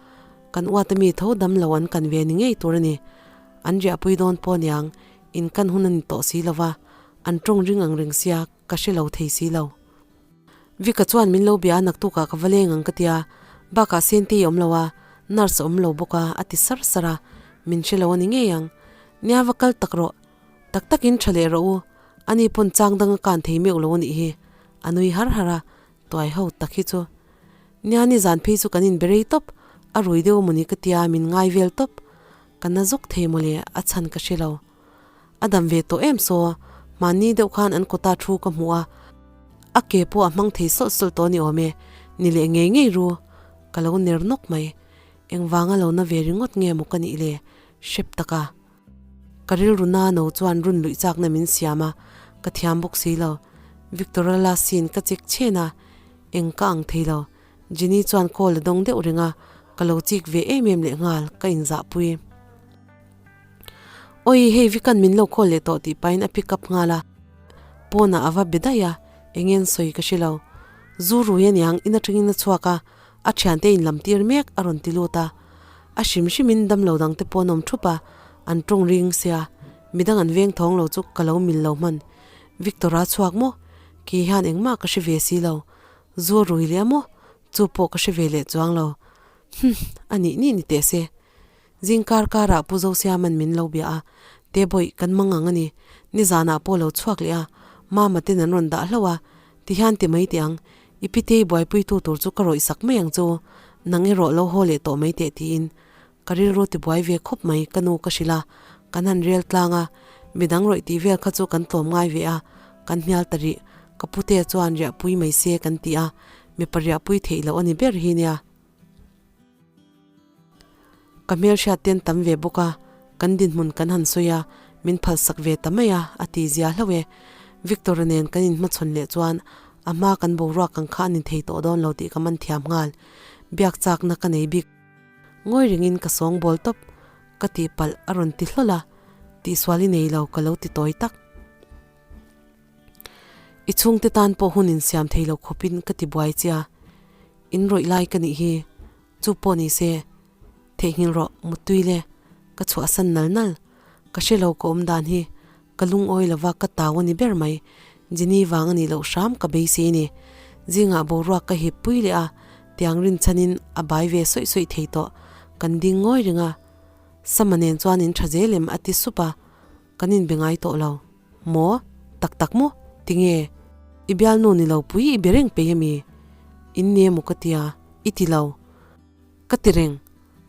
A: kan uata mi tho dam lo an kan ve ni ngei tur a ni. An riahpui dawn pawh aniang, in kan hun a ni tawh si lo va, an tawng ring ang reng sia ka hre lo thei si lo. Vika chuan min lo bia a naktukah ka va leng ang ka tia, bakah Sentei a awm lo a, nurse a awm lo bawk a, a ti sar sar a, min hre lo a ni ngei ang. Nia va kal tak rawh, tak takin tha leh rawh u, Ani pawn chang dang a kan thei meuh lo a nih hi, a nui har har a, tuai ho tak hi chu. Nia ni zan phei chu kan inbe rei tawp, a rui deuh mawni ka tia min ngai vel tawp. Ka na zawk thei mawle a chhan ka hre lo. A dam ve tawh em saw, hmanni deuh khan an kawta thu ka hmuh a, a ke pawh a hmang thei sawlh sawlh tawh a ni awm e, ni leh ngei ngei ru, ka lo ner nawk mai. Engvanga lo na ve ringawt nge maw ka nih le, hrep taka. Ka rilru na no chuan run luih chakna min siam a, ka thiam bawk si lo. Victor-a la sin ka chik chhen a, eng ka ang thei lo. Jenny chuan call a dawng deuh reng a, ka lo chik ve em em leh nghal, ka inzahpui. Awi, hei Vikan min lo call leh tawh tih pahin a pick up nghal a, pawnah a va be daih a, eng nge an sawi ka hre lo. Zu rui aniang, in atangin a chhuak a, a thiante in lam tir mek a rawn ti lut a. A hrim hrimin damlo dangte pawh an awm thup a, an tawng ring sia, midang an veng thawng lo chu ka lo mil lo hman. Victor-a chhuak maw? Kei hian engmah ka hre ve si lo. Zu a rui leh a maw? Chu pawh ka hre ve leh chuang lo. Hum, a nih nih ni teh se. Zing kar karah Pu Zosiama'n min lo bia a, Tebawih, kan mang ang a ni. Nizanah pawh lo chhuak leh a, Mama ten an rawn dah hlauh a, Tihian ti mai teh ang, i pitei buaipuitu tur chu ka rawih sak mai ang chu, nang erawh lo haw leh tawh mai teh tiin ka rilru ti buai ve khawp mai ka nu ka hrilh a, kan han rel tlang a, midang rawih tih vel kha chu kan tlawm ngai ve a, kan hnial ta rih, ka pute chuan riahpui mai se kan ti a, mipa riahpui theih loh a ni ber hi nia. Ka hmelhriat ten tam ve bawk a, kan dinhmun kan han sawi a, min phalsak ve ta mai a, a ti zia hlauh e. Victor-a nen kan inhmachhawn leh chuan a hma kan boruak ang kha a ni thei tawh dawn lo tih ka man thiam nghal. Biak chakna ka nei bik. Ngawi rengin ka sawng bawl tawp. Ka tihpalh a rawn ti hlawl a, tihsual i nei lo ka lo ti tawi tak. I chhungte tan pawh hun insiam thei lo khawpin ka ti buai che a, in rawih lai ka nih hi. Chu pawh ni se, theihnghilh rawh Muttui le, ka chhuahsan nal nal. Ka hre lo ka awm dan hi, ka lungawi lova ka tau a ni ber mai. Jenny vang a nih loh hram ka beisei a ni. Zingah boruak ka hip pui leh a, tiang rinchhanin a bai ve sawih sawih thei tawh. Kan ding ngawi reng a, Sama nen chuan in tha zel em a ti sup a. Kan inbe ngai tawh lo. Maw? Tak tak maw? Tinge? I bialnu ni lo pui i be reng pei ami? In ni emaw ka tia, i ti lo. Ka ti reng.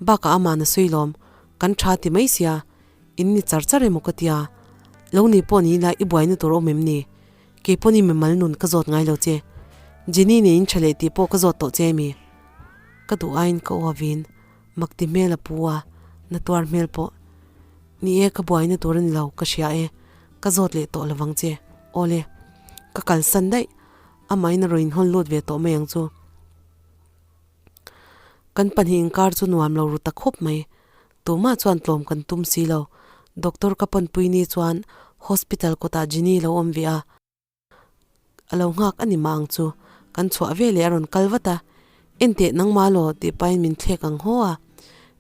A: Bakah aman a sawi lawm. Kan tha ti mai sia. In ni char char emaw ka tia. Lo ni pawh ni ila i buaina tur awm em ni? Kei pawn i mimal nun ka zawt ngai lo che. Jenny nen in tha leh tih pawh ka zawt tawh che ami? Ka duh aiin ka aw avin. Mak ti hmel a pu a, na tuar hmel pawh. Ni e, ka buaina tur a ni lo, ka hria e. Ka zawt leh tawh lovang che. Awle. Ka kalsan daih. Amahin a rawn inhawn lut ve tawh mai ang chu. Kan pahnih inkar chu nuam lo ru ta khawp mai. Tumah chuan tlawm kan tum si lo. Doctor ka panpui ni chuan hospital kawtah Jenny lo awm ve a. A lo nghak a ni mah ang chu, kan chhuah ve leh a rawn kal vat a, Enteh nangmah law tih pahin min thlek ang haw a.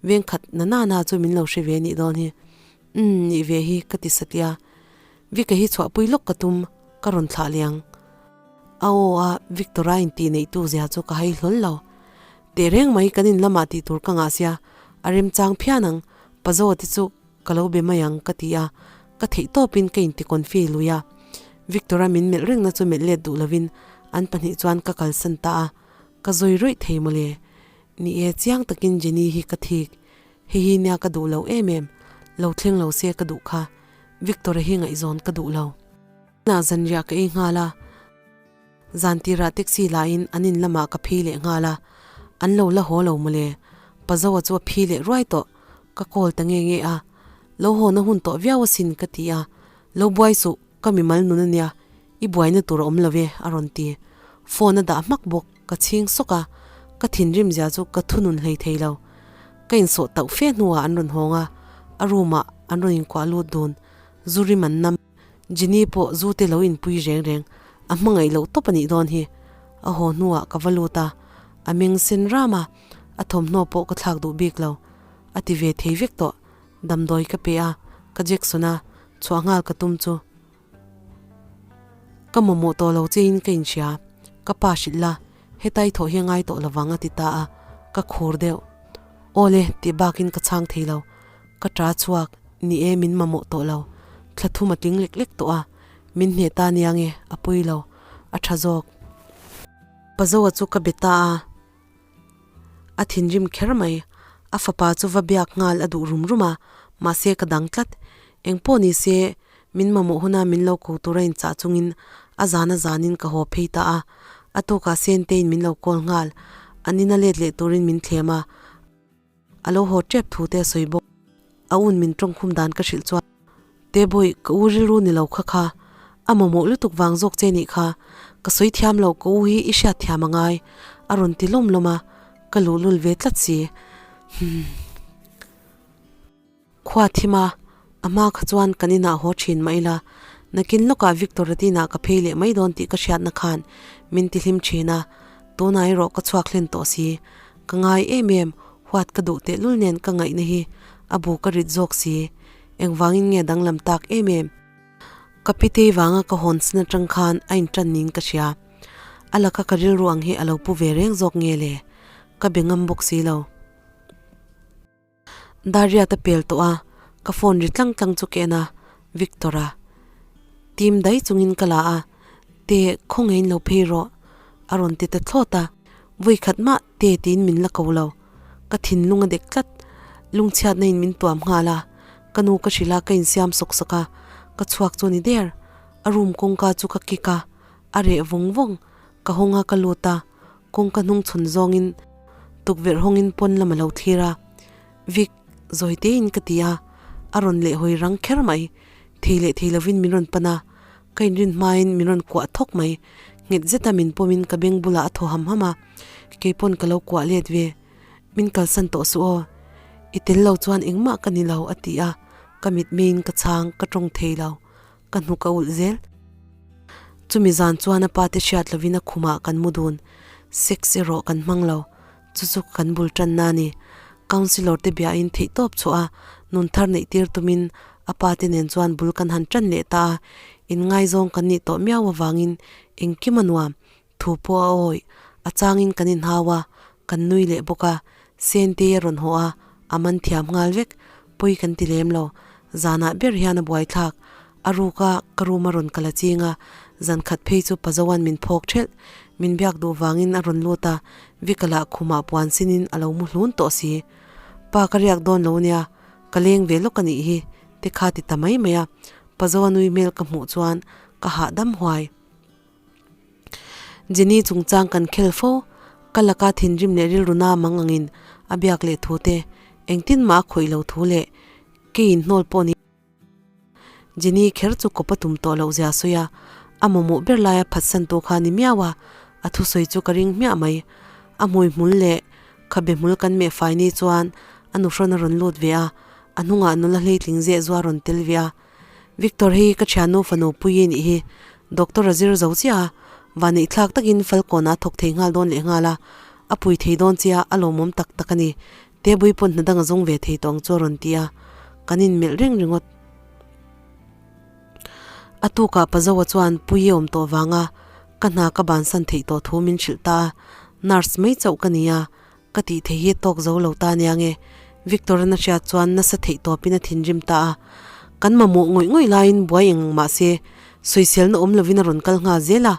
A: Veng khat na na na chu min lo hre ve nih dawn hi. Umm nih ve hi ka ti satliah. Vika hi chhuahpui lawk ka tum, ka rawn thlah liang. A aw a Victor-a intih neihtu zia chu ka hai hlawl lo. Tehreng mai kan in lamah tih tur ka ngah sia, a remchang phian ang, Pazaw te chu ka lo be mai ang ka ti a, ka theih tawpin ka inti confi lui a. Victor-a min melh rengna chu melh let duh lovin an pahnih chuan ka kalsan ta a, ka zawi rawih thei mawle. Ni e, chiang takin Jenny hi ka thik. Hei hi nia ka duh lo em em, lo thleng lo se ka duh kha, Victor-a hi ngaihzawn ka duh lo. Inah zanriah ka ei nghal a, zan tirah taxi lahin an in lamah ka phei leh nghal a, an lo la haw lo mawle, Pazoa chu a phi leh ruai tawh, ka call ta nge nge a, lo haw na hun tawh viau asin ka ti a, lo buai suh, ka mimal nun ania, i buaina tur a awm lo e a rawn ti, phone a dah hmak bawk. Ka chhing sawk a, ka thinrim zia chu ka thunun hlei thei lo. Ka insawh tauh fe hnuah an rawn hawng a, a room ah an rawn inkuah lut dun. Zu rim an nam. Jenny pawh zu te lo inpui reng reng, a hmangaih loh tawp a nih dawn hi. A haw hnuah ka va lut a, a meng sen ram a, a thawmhnaw pawh ka thlak duh bik lo. A ti ve thei vek tawh. Damdawi ka pe a, ka Jackson a, chhuah nghal ka tum chu. Ka mamawh tawh lo chein ka inhria, ka pa hrilh la, hetai thawh hi a ngai tawh lovang a ti ta a, ka khur deuh. Awle tih bakin ka chhang thei lo, ka ṭa chhuak, ni e min mamawh tawh lo, thla thum a tling lek lek tawh a, min hneh ta nia nge, a pawi lo, a ṭha zawk. Pazoa chu ka be ta a. A thinrim kher mai. A fapa chu va biak nghal a duh rum rum a, mahse ka dang tlat. Engpawh ni se, min mamawh huna min lo ko tura inchah chungin a zan a zanin ka haw phei ta a. A tukah Sentein min lo call nghal. An ina let leh turin min thlem a. A lo haw tep thu te a sawi bawk. A un min tawngkhum dan ka hrilh chuan, Tebawih, ka u rilru ni lo kha kha. A mamawh lutuk vang zawk che nih kha. Ka sawi thiam lo, ka u hi i hriat thiam a ngai. A rawn ti lawm lawm a, ka luhlul ve tlat si. Humm. Khua thim a, a hma kha chuan kan inah haw thin mah ila, nakin lawkah Victor-a tinah ka phei leh mai dawn tih ka hriatna khan min ti hlim thin a, tunah erawh ka chhuak hlen tawh si. Ka ngai em em, huat ka duh tehlul nen ka ngaihna hi a bu ka rit zawk si. Engvangin nge danglam tak em em? Ka pitei vanga ka hawn sin atang khan a intan niin ka hria. A laka ka rilru ang hi a lo pu ve reng zawk nge le? Ka be ngam bawk si lo. Dariat a pel tawh a, ka phone ri tlang tlang chu ka en a, Victor-a team dai chungin ka la a, Te, khawngaihin lo phei rawh, a rawn ti ta thlawt a, vawi khat mah Te tiin min la ko lo, ka thinlung a dek tlat, lungchhiatna in min tuam nghal a, ka nu ka hrilh a, ka insiam sawk sawk a, ka chhuak chu a ni der, a room kawngka chu ka kick a, a reh vawng vawng, ka hawng a ka lut a. Kawngka hnung chhun zawngin tukverh hawngin pawn lam a lo thlir a, Vic, zawi tein ka ti a, a rawn lehhawi rang kher mai. Thei leh thei lovin min rawn pan a, ka inrin hmain min rawn kuah thawk mai. Nghet zeta min pawmin ka beng bulah a thaw ham ham a, keipawn ka lo kuah let ve. Min kalsan tawh suh aw, i tel lo chuan engmah ka ni lo a ti a, ka mitmeiin ka chhang, ka tawng thei lo. Ka hnuk a ulh zel. Chumi zan chuan a pa te hriat lovin a khumah kan mu dun. Sex erawh kan hmang lo. Chu chu kan bul tanna a ni. Councillor te biain theih tawp chhuah a, nun thar neih tir tumin a pa te nen chuan bul kan han tan leh ta a. Inngaizawng kan nih tawh miau avangin engkim a nuam. Thu pawh a awih, a changin kan inhau a, kan nui leh bawk a, Sentei a rawn haw a, a man thiam nghal vek, pawi kan ti lem lo, zanah ber hian a buaithlak, a ruk a, ka room a rawn kal a ching a, zan khat phei chu Pazoan min phawk thelh, min biak duh vangin a rawn lut a, Vika lah khumah puan sinin a lo mu hlun tawh si. Pa ka riak dawn lo nia, ka leng ve lawk a nih hi, te kha ti ta mai mai a, Pazoa nui hmel ka hmuh chuan ka hahdam huai. Jenny chungchang kan khel fo, ka laka thinrim leh rilru na mang angin a biak leh thu te, engtin mah a khawih lo thu leh keiin hnawl pawh ni. Jenny kher chu kawp a tum tawh loh zia sawi a, a mamawh ber laia phatsan tu kha ni miau a, a thusawi chu ka ring hmiah mai. A hmui hmul leh khabe hmul kan meh fai ni chuan a nuhrawn a rawn lut ve a, a hnungah nula hleitling zeh zua rawn tel ve a. Victor hi ka thiannu fanu pui i nih hi, doctor a zir zo chiah a, vanneih thlak takin Falkawn ah a thawk thei nghal dawn leh nghal a, a pui thei dawn chia a lawmawm tak tak a ni. Tebui pawn hna dang a zawng ve thei tawh ang chu a rawn ti a, kan inmelh reng ringawt. A tukah Pazoa chuan Puii awm tawh vanga ka hna ka bansan theih tawh thu min hrilh ta a, nurse mai chauh ka ni a, ka tih theih hi tawk zo lo ta nia nge? Victor-a'n a hriat chuan nasa theih tawpin a thinrim ta a, kan mamawh ngawih ngawih laiin buai eng ang mah se sawiselna awm lovin a rawn kal nghal zel a,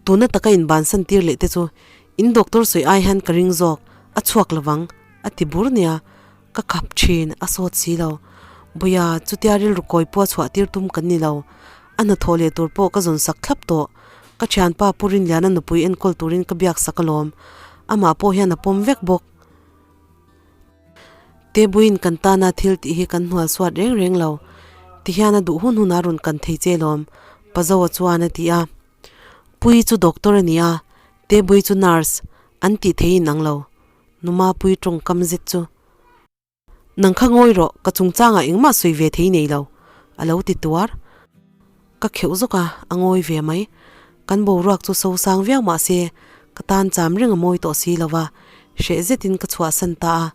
A: tuna taka inbansan tir leh te chu in doctor sawi ai hian ka ring zawk, a chhuak lovang a ti bur nia. Ka khap thin, a sawt si lo. Buia, chutia rilru kawi pawh a chhuah tir tum kan ni lo. A hnathawh leh tur pawh ka zawn sak thlap tawh. Ka thianpa Pu Rinliana nupui enkawl turin ka biak sak alawm. Amah pawh hian a pawm vek bawk. Tebuiin kan tana thil tih hi kan hnual suat reng reng lo. Tihian a duh hun hun a rawn kan thei che lawm, Pazoa chuan a ti a. Puii chu doctor a ni a, Tebui chu nurse, an tih thei inang lo. Numapui tawngkam zet chu, Nang kha ngawi rawh, ka chungchangah engmah sawi ve thei nei lo, a lo ti tuar. Ka kheuh zawk a, a ngawi ve mai. Kan boruak chu so sang viau mah se, ka tan cham reng a mawi tawh si lo va, hreh zetin ka chhuahsan ta a.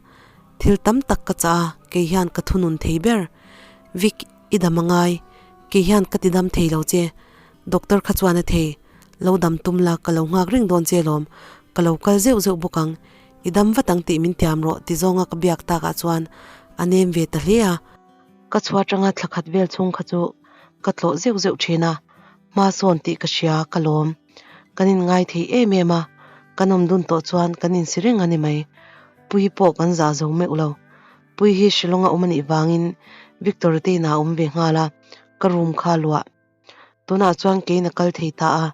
A: Thil tam tak ka chah a, kei hian ka thunun thei ber. Vic, i dam a ngai, kei hian ka ti dam thei lo che. Doctor kha chuan a thei, Lo dam tum la, ka lo nghak reng dawn che lawm, ka lo kal zeuh zeuh bawk ang, i dam vat ang tih min tiam rawh ti zawnga ka biak takah chuan a nem ve ta hle a. Ka chhuah atanga thla khat vel chhung kha chu ka tlawh zeuh zeuh thin a, hma sawn tih ka hria ka lawm. Kan inngai thei em em a, kan awm dun tawh chuan kan insi reng a ni mai. Puii pawh kan zah zo meuh lo. Puii hi Shillong a awm a nih vangin Victor te inah a awm ve nghal a, ka room kha a luah. Tunah chuan keiin a kal thei ta a,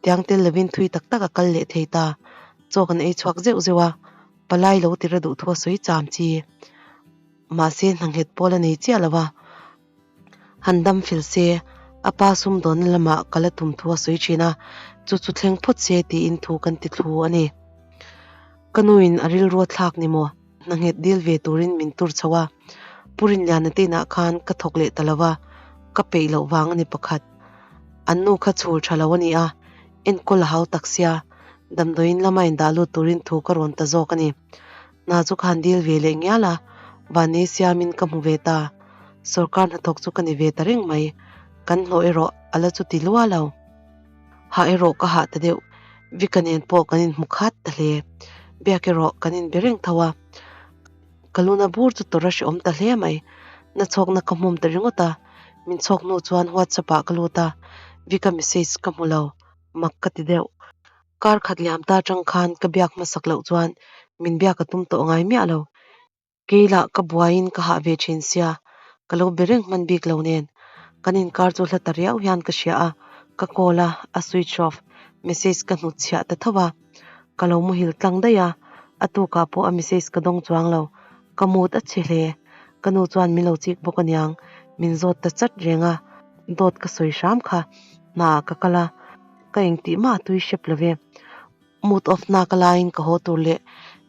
A: tiang tel lovin thui tak tak a kal leh thei ta. Chaw kan ei chhuak zeuh zeuh a, palai lo tira duh thu a sawi cham chi. Mahse hna nghet pawl a nei chiah lo a, han dam fel se, a pa sumdawnna lamah ka la tum thu a sawi thin a, chu chu thleng phawt se tiin thu kan ti thlu a ni. Ka nuin a rilru a thlak ni maw? Hna nghet dil ve turin min tur chho a, Pu Rinliana te inah khan ka thawk leh ta lo va, ka peih loh vang a ni pakhat. An nu kha chhul tha lo a ni a, enkawl a hau tak sia, damdawiin lama indah lut turin thu ka rawn ta zawk a ni. Hna chu ka han dil ve leh ngial a, Vanei siamin ka hmu ve ta. Sawrkar hnathawk chu ka ni ve ta reng mai, kan hlawh erawh a la chuti lua lo. Hah erawh ka hah ta deuh, Vika nen pawh kan inhmu khat ta hle. Biak erawh kan inbe reng tho a, ka luna bur chu tawrh a hrehawm ta hle mai. Na chhawkna ka hmum ta ringawt a, min chhawk hnu chuan WhatsApp ah ka lut a, Vika message ka hmu lo, mak ka ti deuh. Kar khat liam ta atang khan ka biak hmasak loh chuan min biak a tum tawh ngai miah lo. Kei lah ka buaiin ka hah ve thin sia, ka lo be reng hman bik lo nen. Kan inkar chu hla ta riau hian ka hria a, ka call a, a switch off, message ka hnut chhiah ta tho a. Ka lo muhil tlang daih a, a tukah pawh a message ka dawng chuang lo, ka mood a chhe hle. Ka nu chuan min lo chik bawk aniang, min zawt ta chat reng a, dawt ka sawi hram kha, hnaah ka kal a, ka engtih mah a tui hrep lo ve. Mood off na ka laiin ka haw tur leh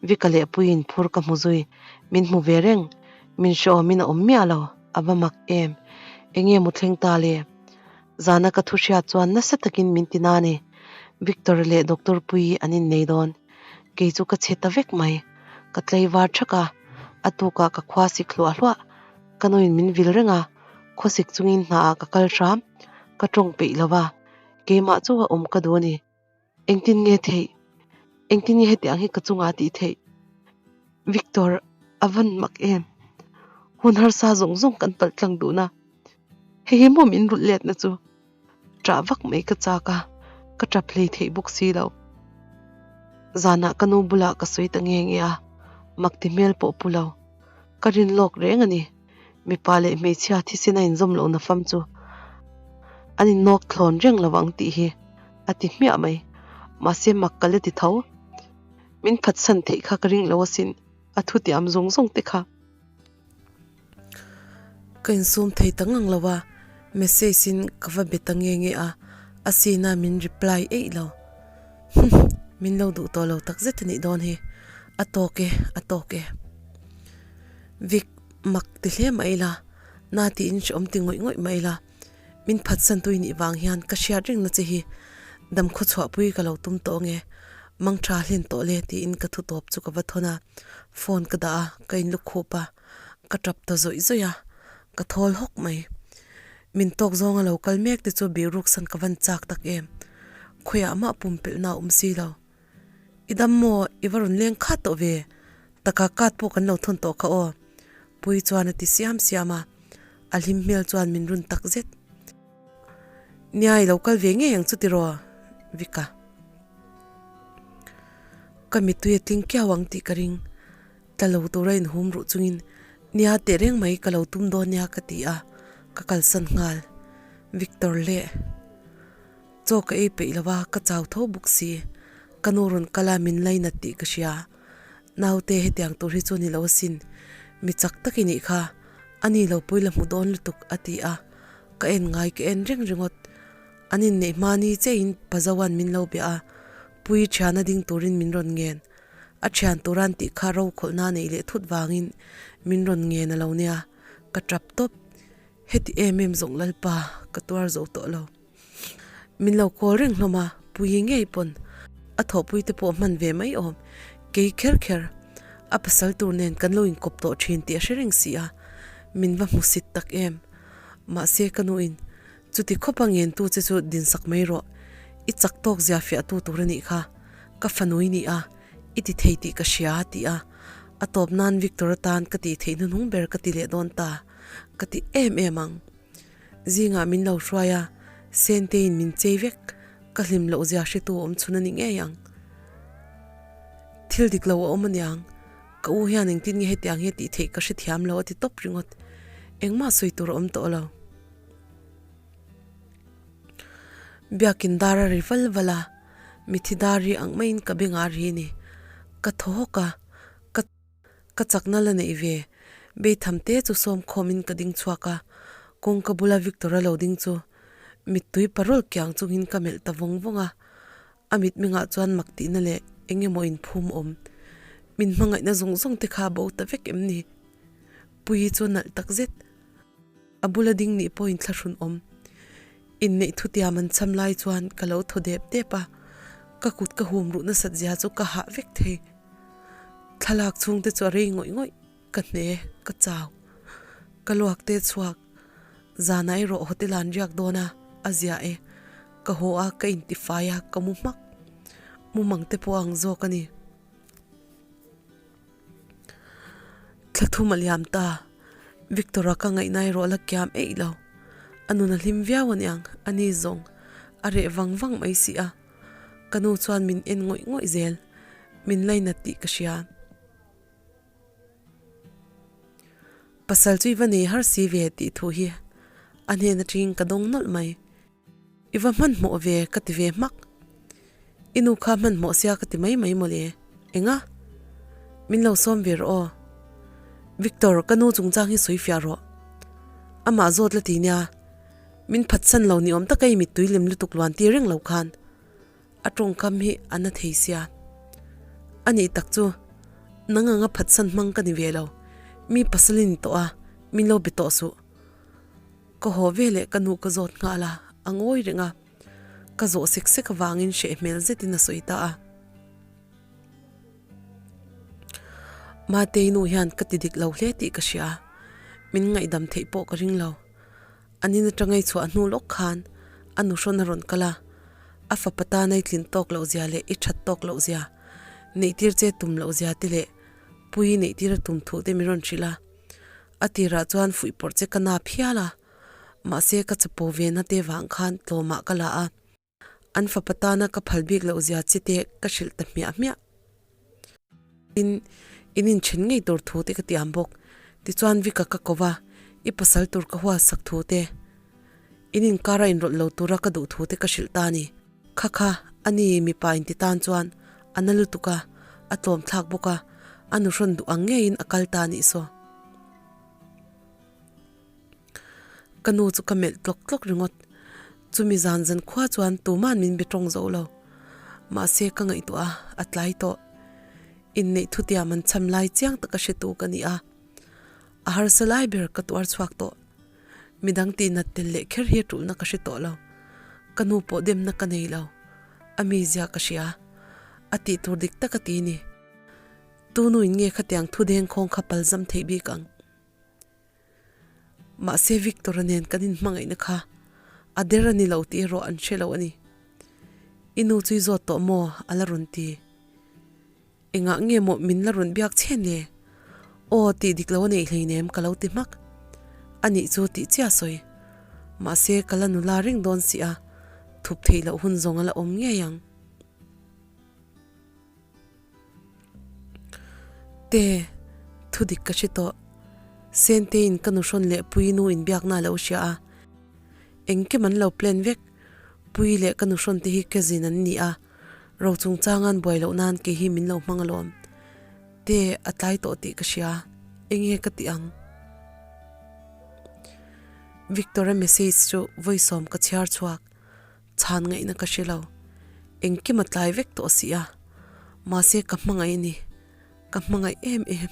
A: Vika leh Puiin phur ka hmu zui. Min hmu ve reng. Min hrehawmin a awm miah lo. A va mak em. Enge mu thleng ta le? Zana ka thu hriat chuan nasa takin min ti na ni. Victor leh Doctor Puii an innei dawn. Kei chu ka chhe ta vek mai. Ka tlaivar thak a, a tukah ka khua sik hluah hluah. Ka nuin min vil reng a, khawsik chungin hnaah ka kal hram. Ka tawng peih lo va, keimah chu a awm ka duh a ni. Engtin nge theih? Engtin nge hetiang hi ka chungah tih theih? Victor, a van mak em? Hun harsa zawng zawng kan palh tlang dun a, hei hi maw min rulh letna chu? Ṭah vak mai ka chak a, ka ṭap hlei theih bawk si lo. Zanah ka nu bulah ka sawi ta nge nge a, mak ti hmel pawh pu lo. Ka rin lawk reng a ni. Mipa leh hmeichhia thisen a inzawm lohna fam chu an innawk thlawn reng lo ang tih hi a ti hmiah mai. Mahse mak ka la ti tho. Min phatsan theih kha ka ring lo asin, a thutiam zawng zawng te kha.
B: Ka insum thei ta ngang lo a, message in ka va be ta nge nge a, a sina min reply eih lo. Humm, min lo duh tawh lo takzet a nih dawn hi. A tawk e, a tawk e. Vic, mak ti hle mah ila, na tiin hrehawm ti ngawih ngawih mah ila, min phatsan tui nih vang hian ka hriat reng na che hi dam khawchhuahpui ka lo tum tawh ange. Mang tha hlen tawh le tiin ka thu tawp chu ka va thawn a, phone ka dah a, ka inlu khup a, ka tap ta zawih zawih a, ka thawl hawk mai. Min tawk zawnga lo kal mek te chu bihruk san ka van chak tak em. Khawiah mah pumpelhna a awm si lo. I dam maw? I va rawn leng khat tawh ve. Taka kat pawh kan lo thawn tawh kha aw. Pui chuan a ti siam siam a, a hlim hmel chuan min run tak zet. Nia i lo kal ve ngei ang chu tiraw Vika. Ka mittui a tling kiau ang tih ka ring. Tla lo tura inhum ruh chungin nia teh reng mai ka lo tum dawn nia ka ti a, ka kalsan nghal. Victor leh chaw ka ei peih lo a, ka chau tho bawk si. Ka nu rawn kal a min lainat tih ka hria. Naute hetiang tur hi chu ni lo asin, mi chak tak i nih kha, a ni lo pawh i la hmu dawn lutuk a ti a, ka en ngai ka en reng ringawt. An inneih hma ni chiahin Pazoan min lo bia a, Pui thiana ding turin min rawn ngen. A thian turan tih kha ro khawlhna neih leh thut vangin min rawn ngen a lo nia, ka tap tawp. Heti em em zawng Lalpa ka tuar zo tawh lo. Min lo kawl reng hlawm a, Puii ngei pawn a thawhpui te pawh hman ve mai awm, kei kher kher a pasal tur nen kan lo inkawp tawh thin tih a hre reng si a, min va hmusit tak em. Mahse ka nuin chuti khawpa ngentu che chu dinsak mai rawh, i chak tawk zia fiahtu tur a nih kha, ka fanui ni a, i ti thei tih ka hria a ti a, a tawp nan Victor atan ka tih theih hnuhnung ber ka ti leh dawn ta, ka ti em em ang. Zingah min lo hruai a, Senteiin min chei vek, ka hlim loh zia hretu awm chhun a ni ngei ang. Thil dik lo a awm aniang, ka u hian engtin nge hetiang hi a tih theih ka hrethiam lo a ti tawp ringawt, engmah sawi tur a awm tawh lo. Biakin dar a ri val val a, mithi dar hi ang maiin ka beng a ri ni, ka thaw hawk a, ka. Ka chakna la neih ve. Beitham te chu sawm khawmin ka ding chhuak a, kawngka bula Victor-a lo ding chu mittui parul kiang chungin ka melh ta vawng vawng a. A mitmengah chuan mak tihna leh eng emaw inphum awm. Min hmangaihna zawng zawng te kha a bo ta vek em ni? Puii chu nalh tak zet. A bula ding nih pawhin thlahrun awm. Inneih thutiam an cham lai chuan ka lo thaw dep dep a, ka kut ka hum ruh nasat zia chu ka hah vek thei. Thlalak chhungte chu a rei ngawih ngawih, ka hne, ka chau. Ka luak te chhuak, zanah erawh hotel ah an riak dawn a, a zia e. Ka haw a, ka intifai a, ka mu hmak. Mumang te pawh a ang zawk a ni. Thla thum a liam ta, Victor-a ka ngaihna erawh la kiam eih lo. A nun a hlim viau aniang, a ni zawng a reh vang vang mai si a. Ka nu chuan min en ngawih ngawih zel, min lainat tih ka hria. Pasal chu i va nei har si ve tih thu hi a hnen atangin ka dawng nawlh mai. I va hmanhmawh ve ka ti ve hmak. I nu kha hmanhmawh sia ka ti mai mai mawle. Enga? Min lo sawm ve rawh aw. Victor, ka nu chungchang hi sawi fiah rawh. Amah zawt la ti nia. Min phatsan lo ni awm taka i mittui lem lutuk luan tir reng lo khan. A tawngkam hi a na thei sia. A nih tak chu, nang anga phatsan hmang ka ni ve lo. Mi pasal i ni tawh a, min lo be tawh suh. Ka haw ve leh ka nu ka zawt nghal a, a ngawi reng a. Ka zawh sek sek avangin hreh hmel zetin a sawi ta a. Matei nu hian ka ti dik lo hle tih ka hria. Min ngaihdam theih pawh ka ring lo. An in atanga i chhuah hnu lawk khan a nu hrawn a rawn kal a, a fapa tana i tlin tawk loh zia leh i that tawk loh zia, neihtir che tum loh zia te leh pui neihtir a tum thu te min rawn hrilh a. A tirah chuan fuihpawrh che ka nap hial a, mahse ka chapo ve na te vang khan tlawmah ka la a, an fapa tana ka phal bik loh zia chi te ka hrilh ta hmiah hmiah. Tin, in inthen ngei tur thu te ka tiam bawk. Tichuan Vika ka ko va, i pasal tur ka hualsak thu te, in inkara inrawlh lo tura ka duh thu te ka hrilh ta a ni. Kha kha, a ni mipa inti tan chuan a na lutuk a, a tlawm thlak bawk a, a nuhrawn duh ang ngeiin a kal ta a nih saw. Ka nu chu ka melh tlawk tlawk ringawt. Chumi zan zan khua chuan tuman min be tawng zo lo. Mahse ka ngaihtuah a, a tlai tawh. Inneih thutiam an cham lai chiang taka hretu ka ni a. A harsa lai ber ka tuar chhuak tawh. Midang tihnat tel leh kher hi a tulhna ka hre tawh lo. Ka nu pawh demna ka nei lo. A mizia ka hria. A tih tur dik tak a ti ni. Tunuin nge khatiang thu dengkhawng kha palzam theih bik ang? Mahse Victor-a nen kan inhmangaihna kha a der a ni lo tih erawh an hre lo a ni. I nu chu i zawt tawh maw? a la rawn ti. Engah nge maw min la rawn biak chhen le? Aw tih dik lo a neih hleinem ka lo ti hmak. A nih chu tih chiah sawi. Mahse ka la nula reng dawn si a, thup theih loh hun zawng a la awm ngei ang. Te, thu dik ka hre tawh. Senteiin ka nuhrawn leh Puii nu inbiakna a lo hria a. Engkim an lo plan vek. Puii leh ka nuhrawn te hi cousin an ni a, ro chungchanga an buai loh nan kei hi min lo hmang alawm. Te, a tlai tawh tih ka hria. Enge ka tih ang? Victor-a message chu vawisawm ka chhiar chhuak. Chhan ngaihna ka hre lo. Engkim a tlai vek tawh si a. Mahse ka hmangaih a ni. Ka hmangaih em em.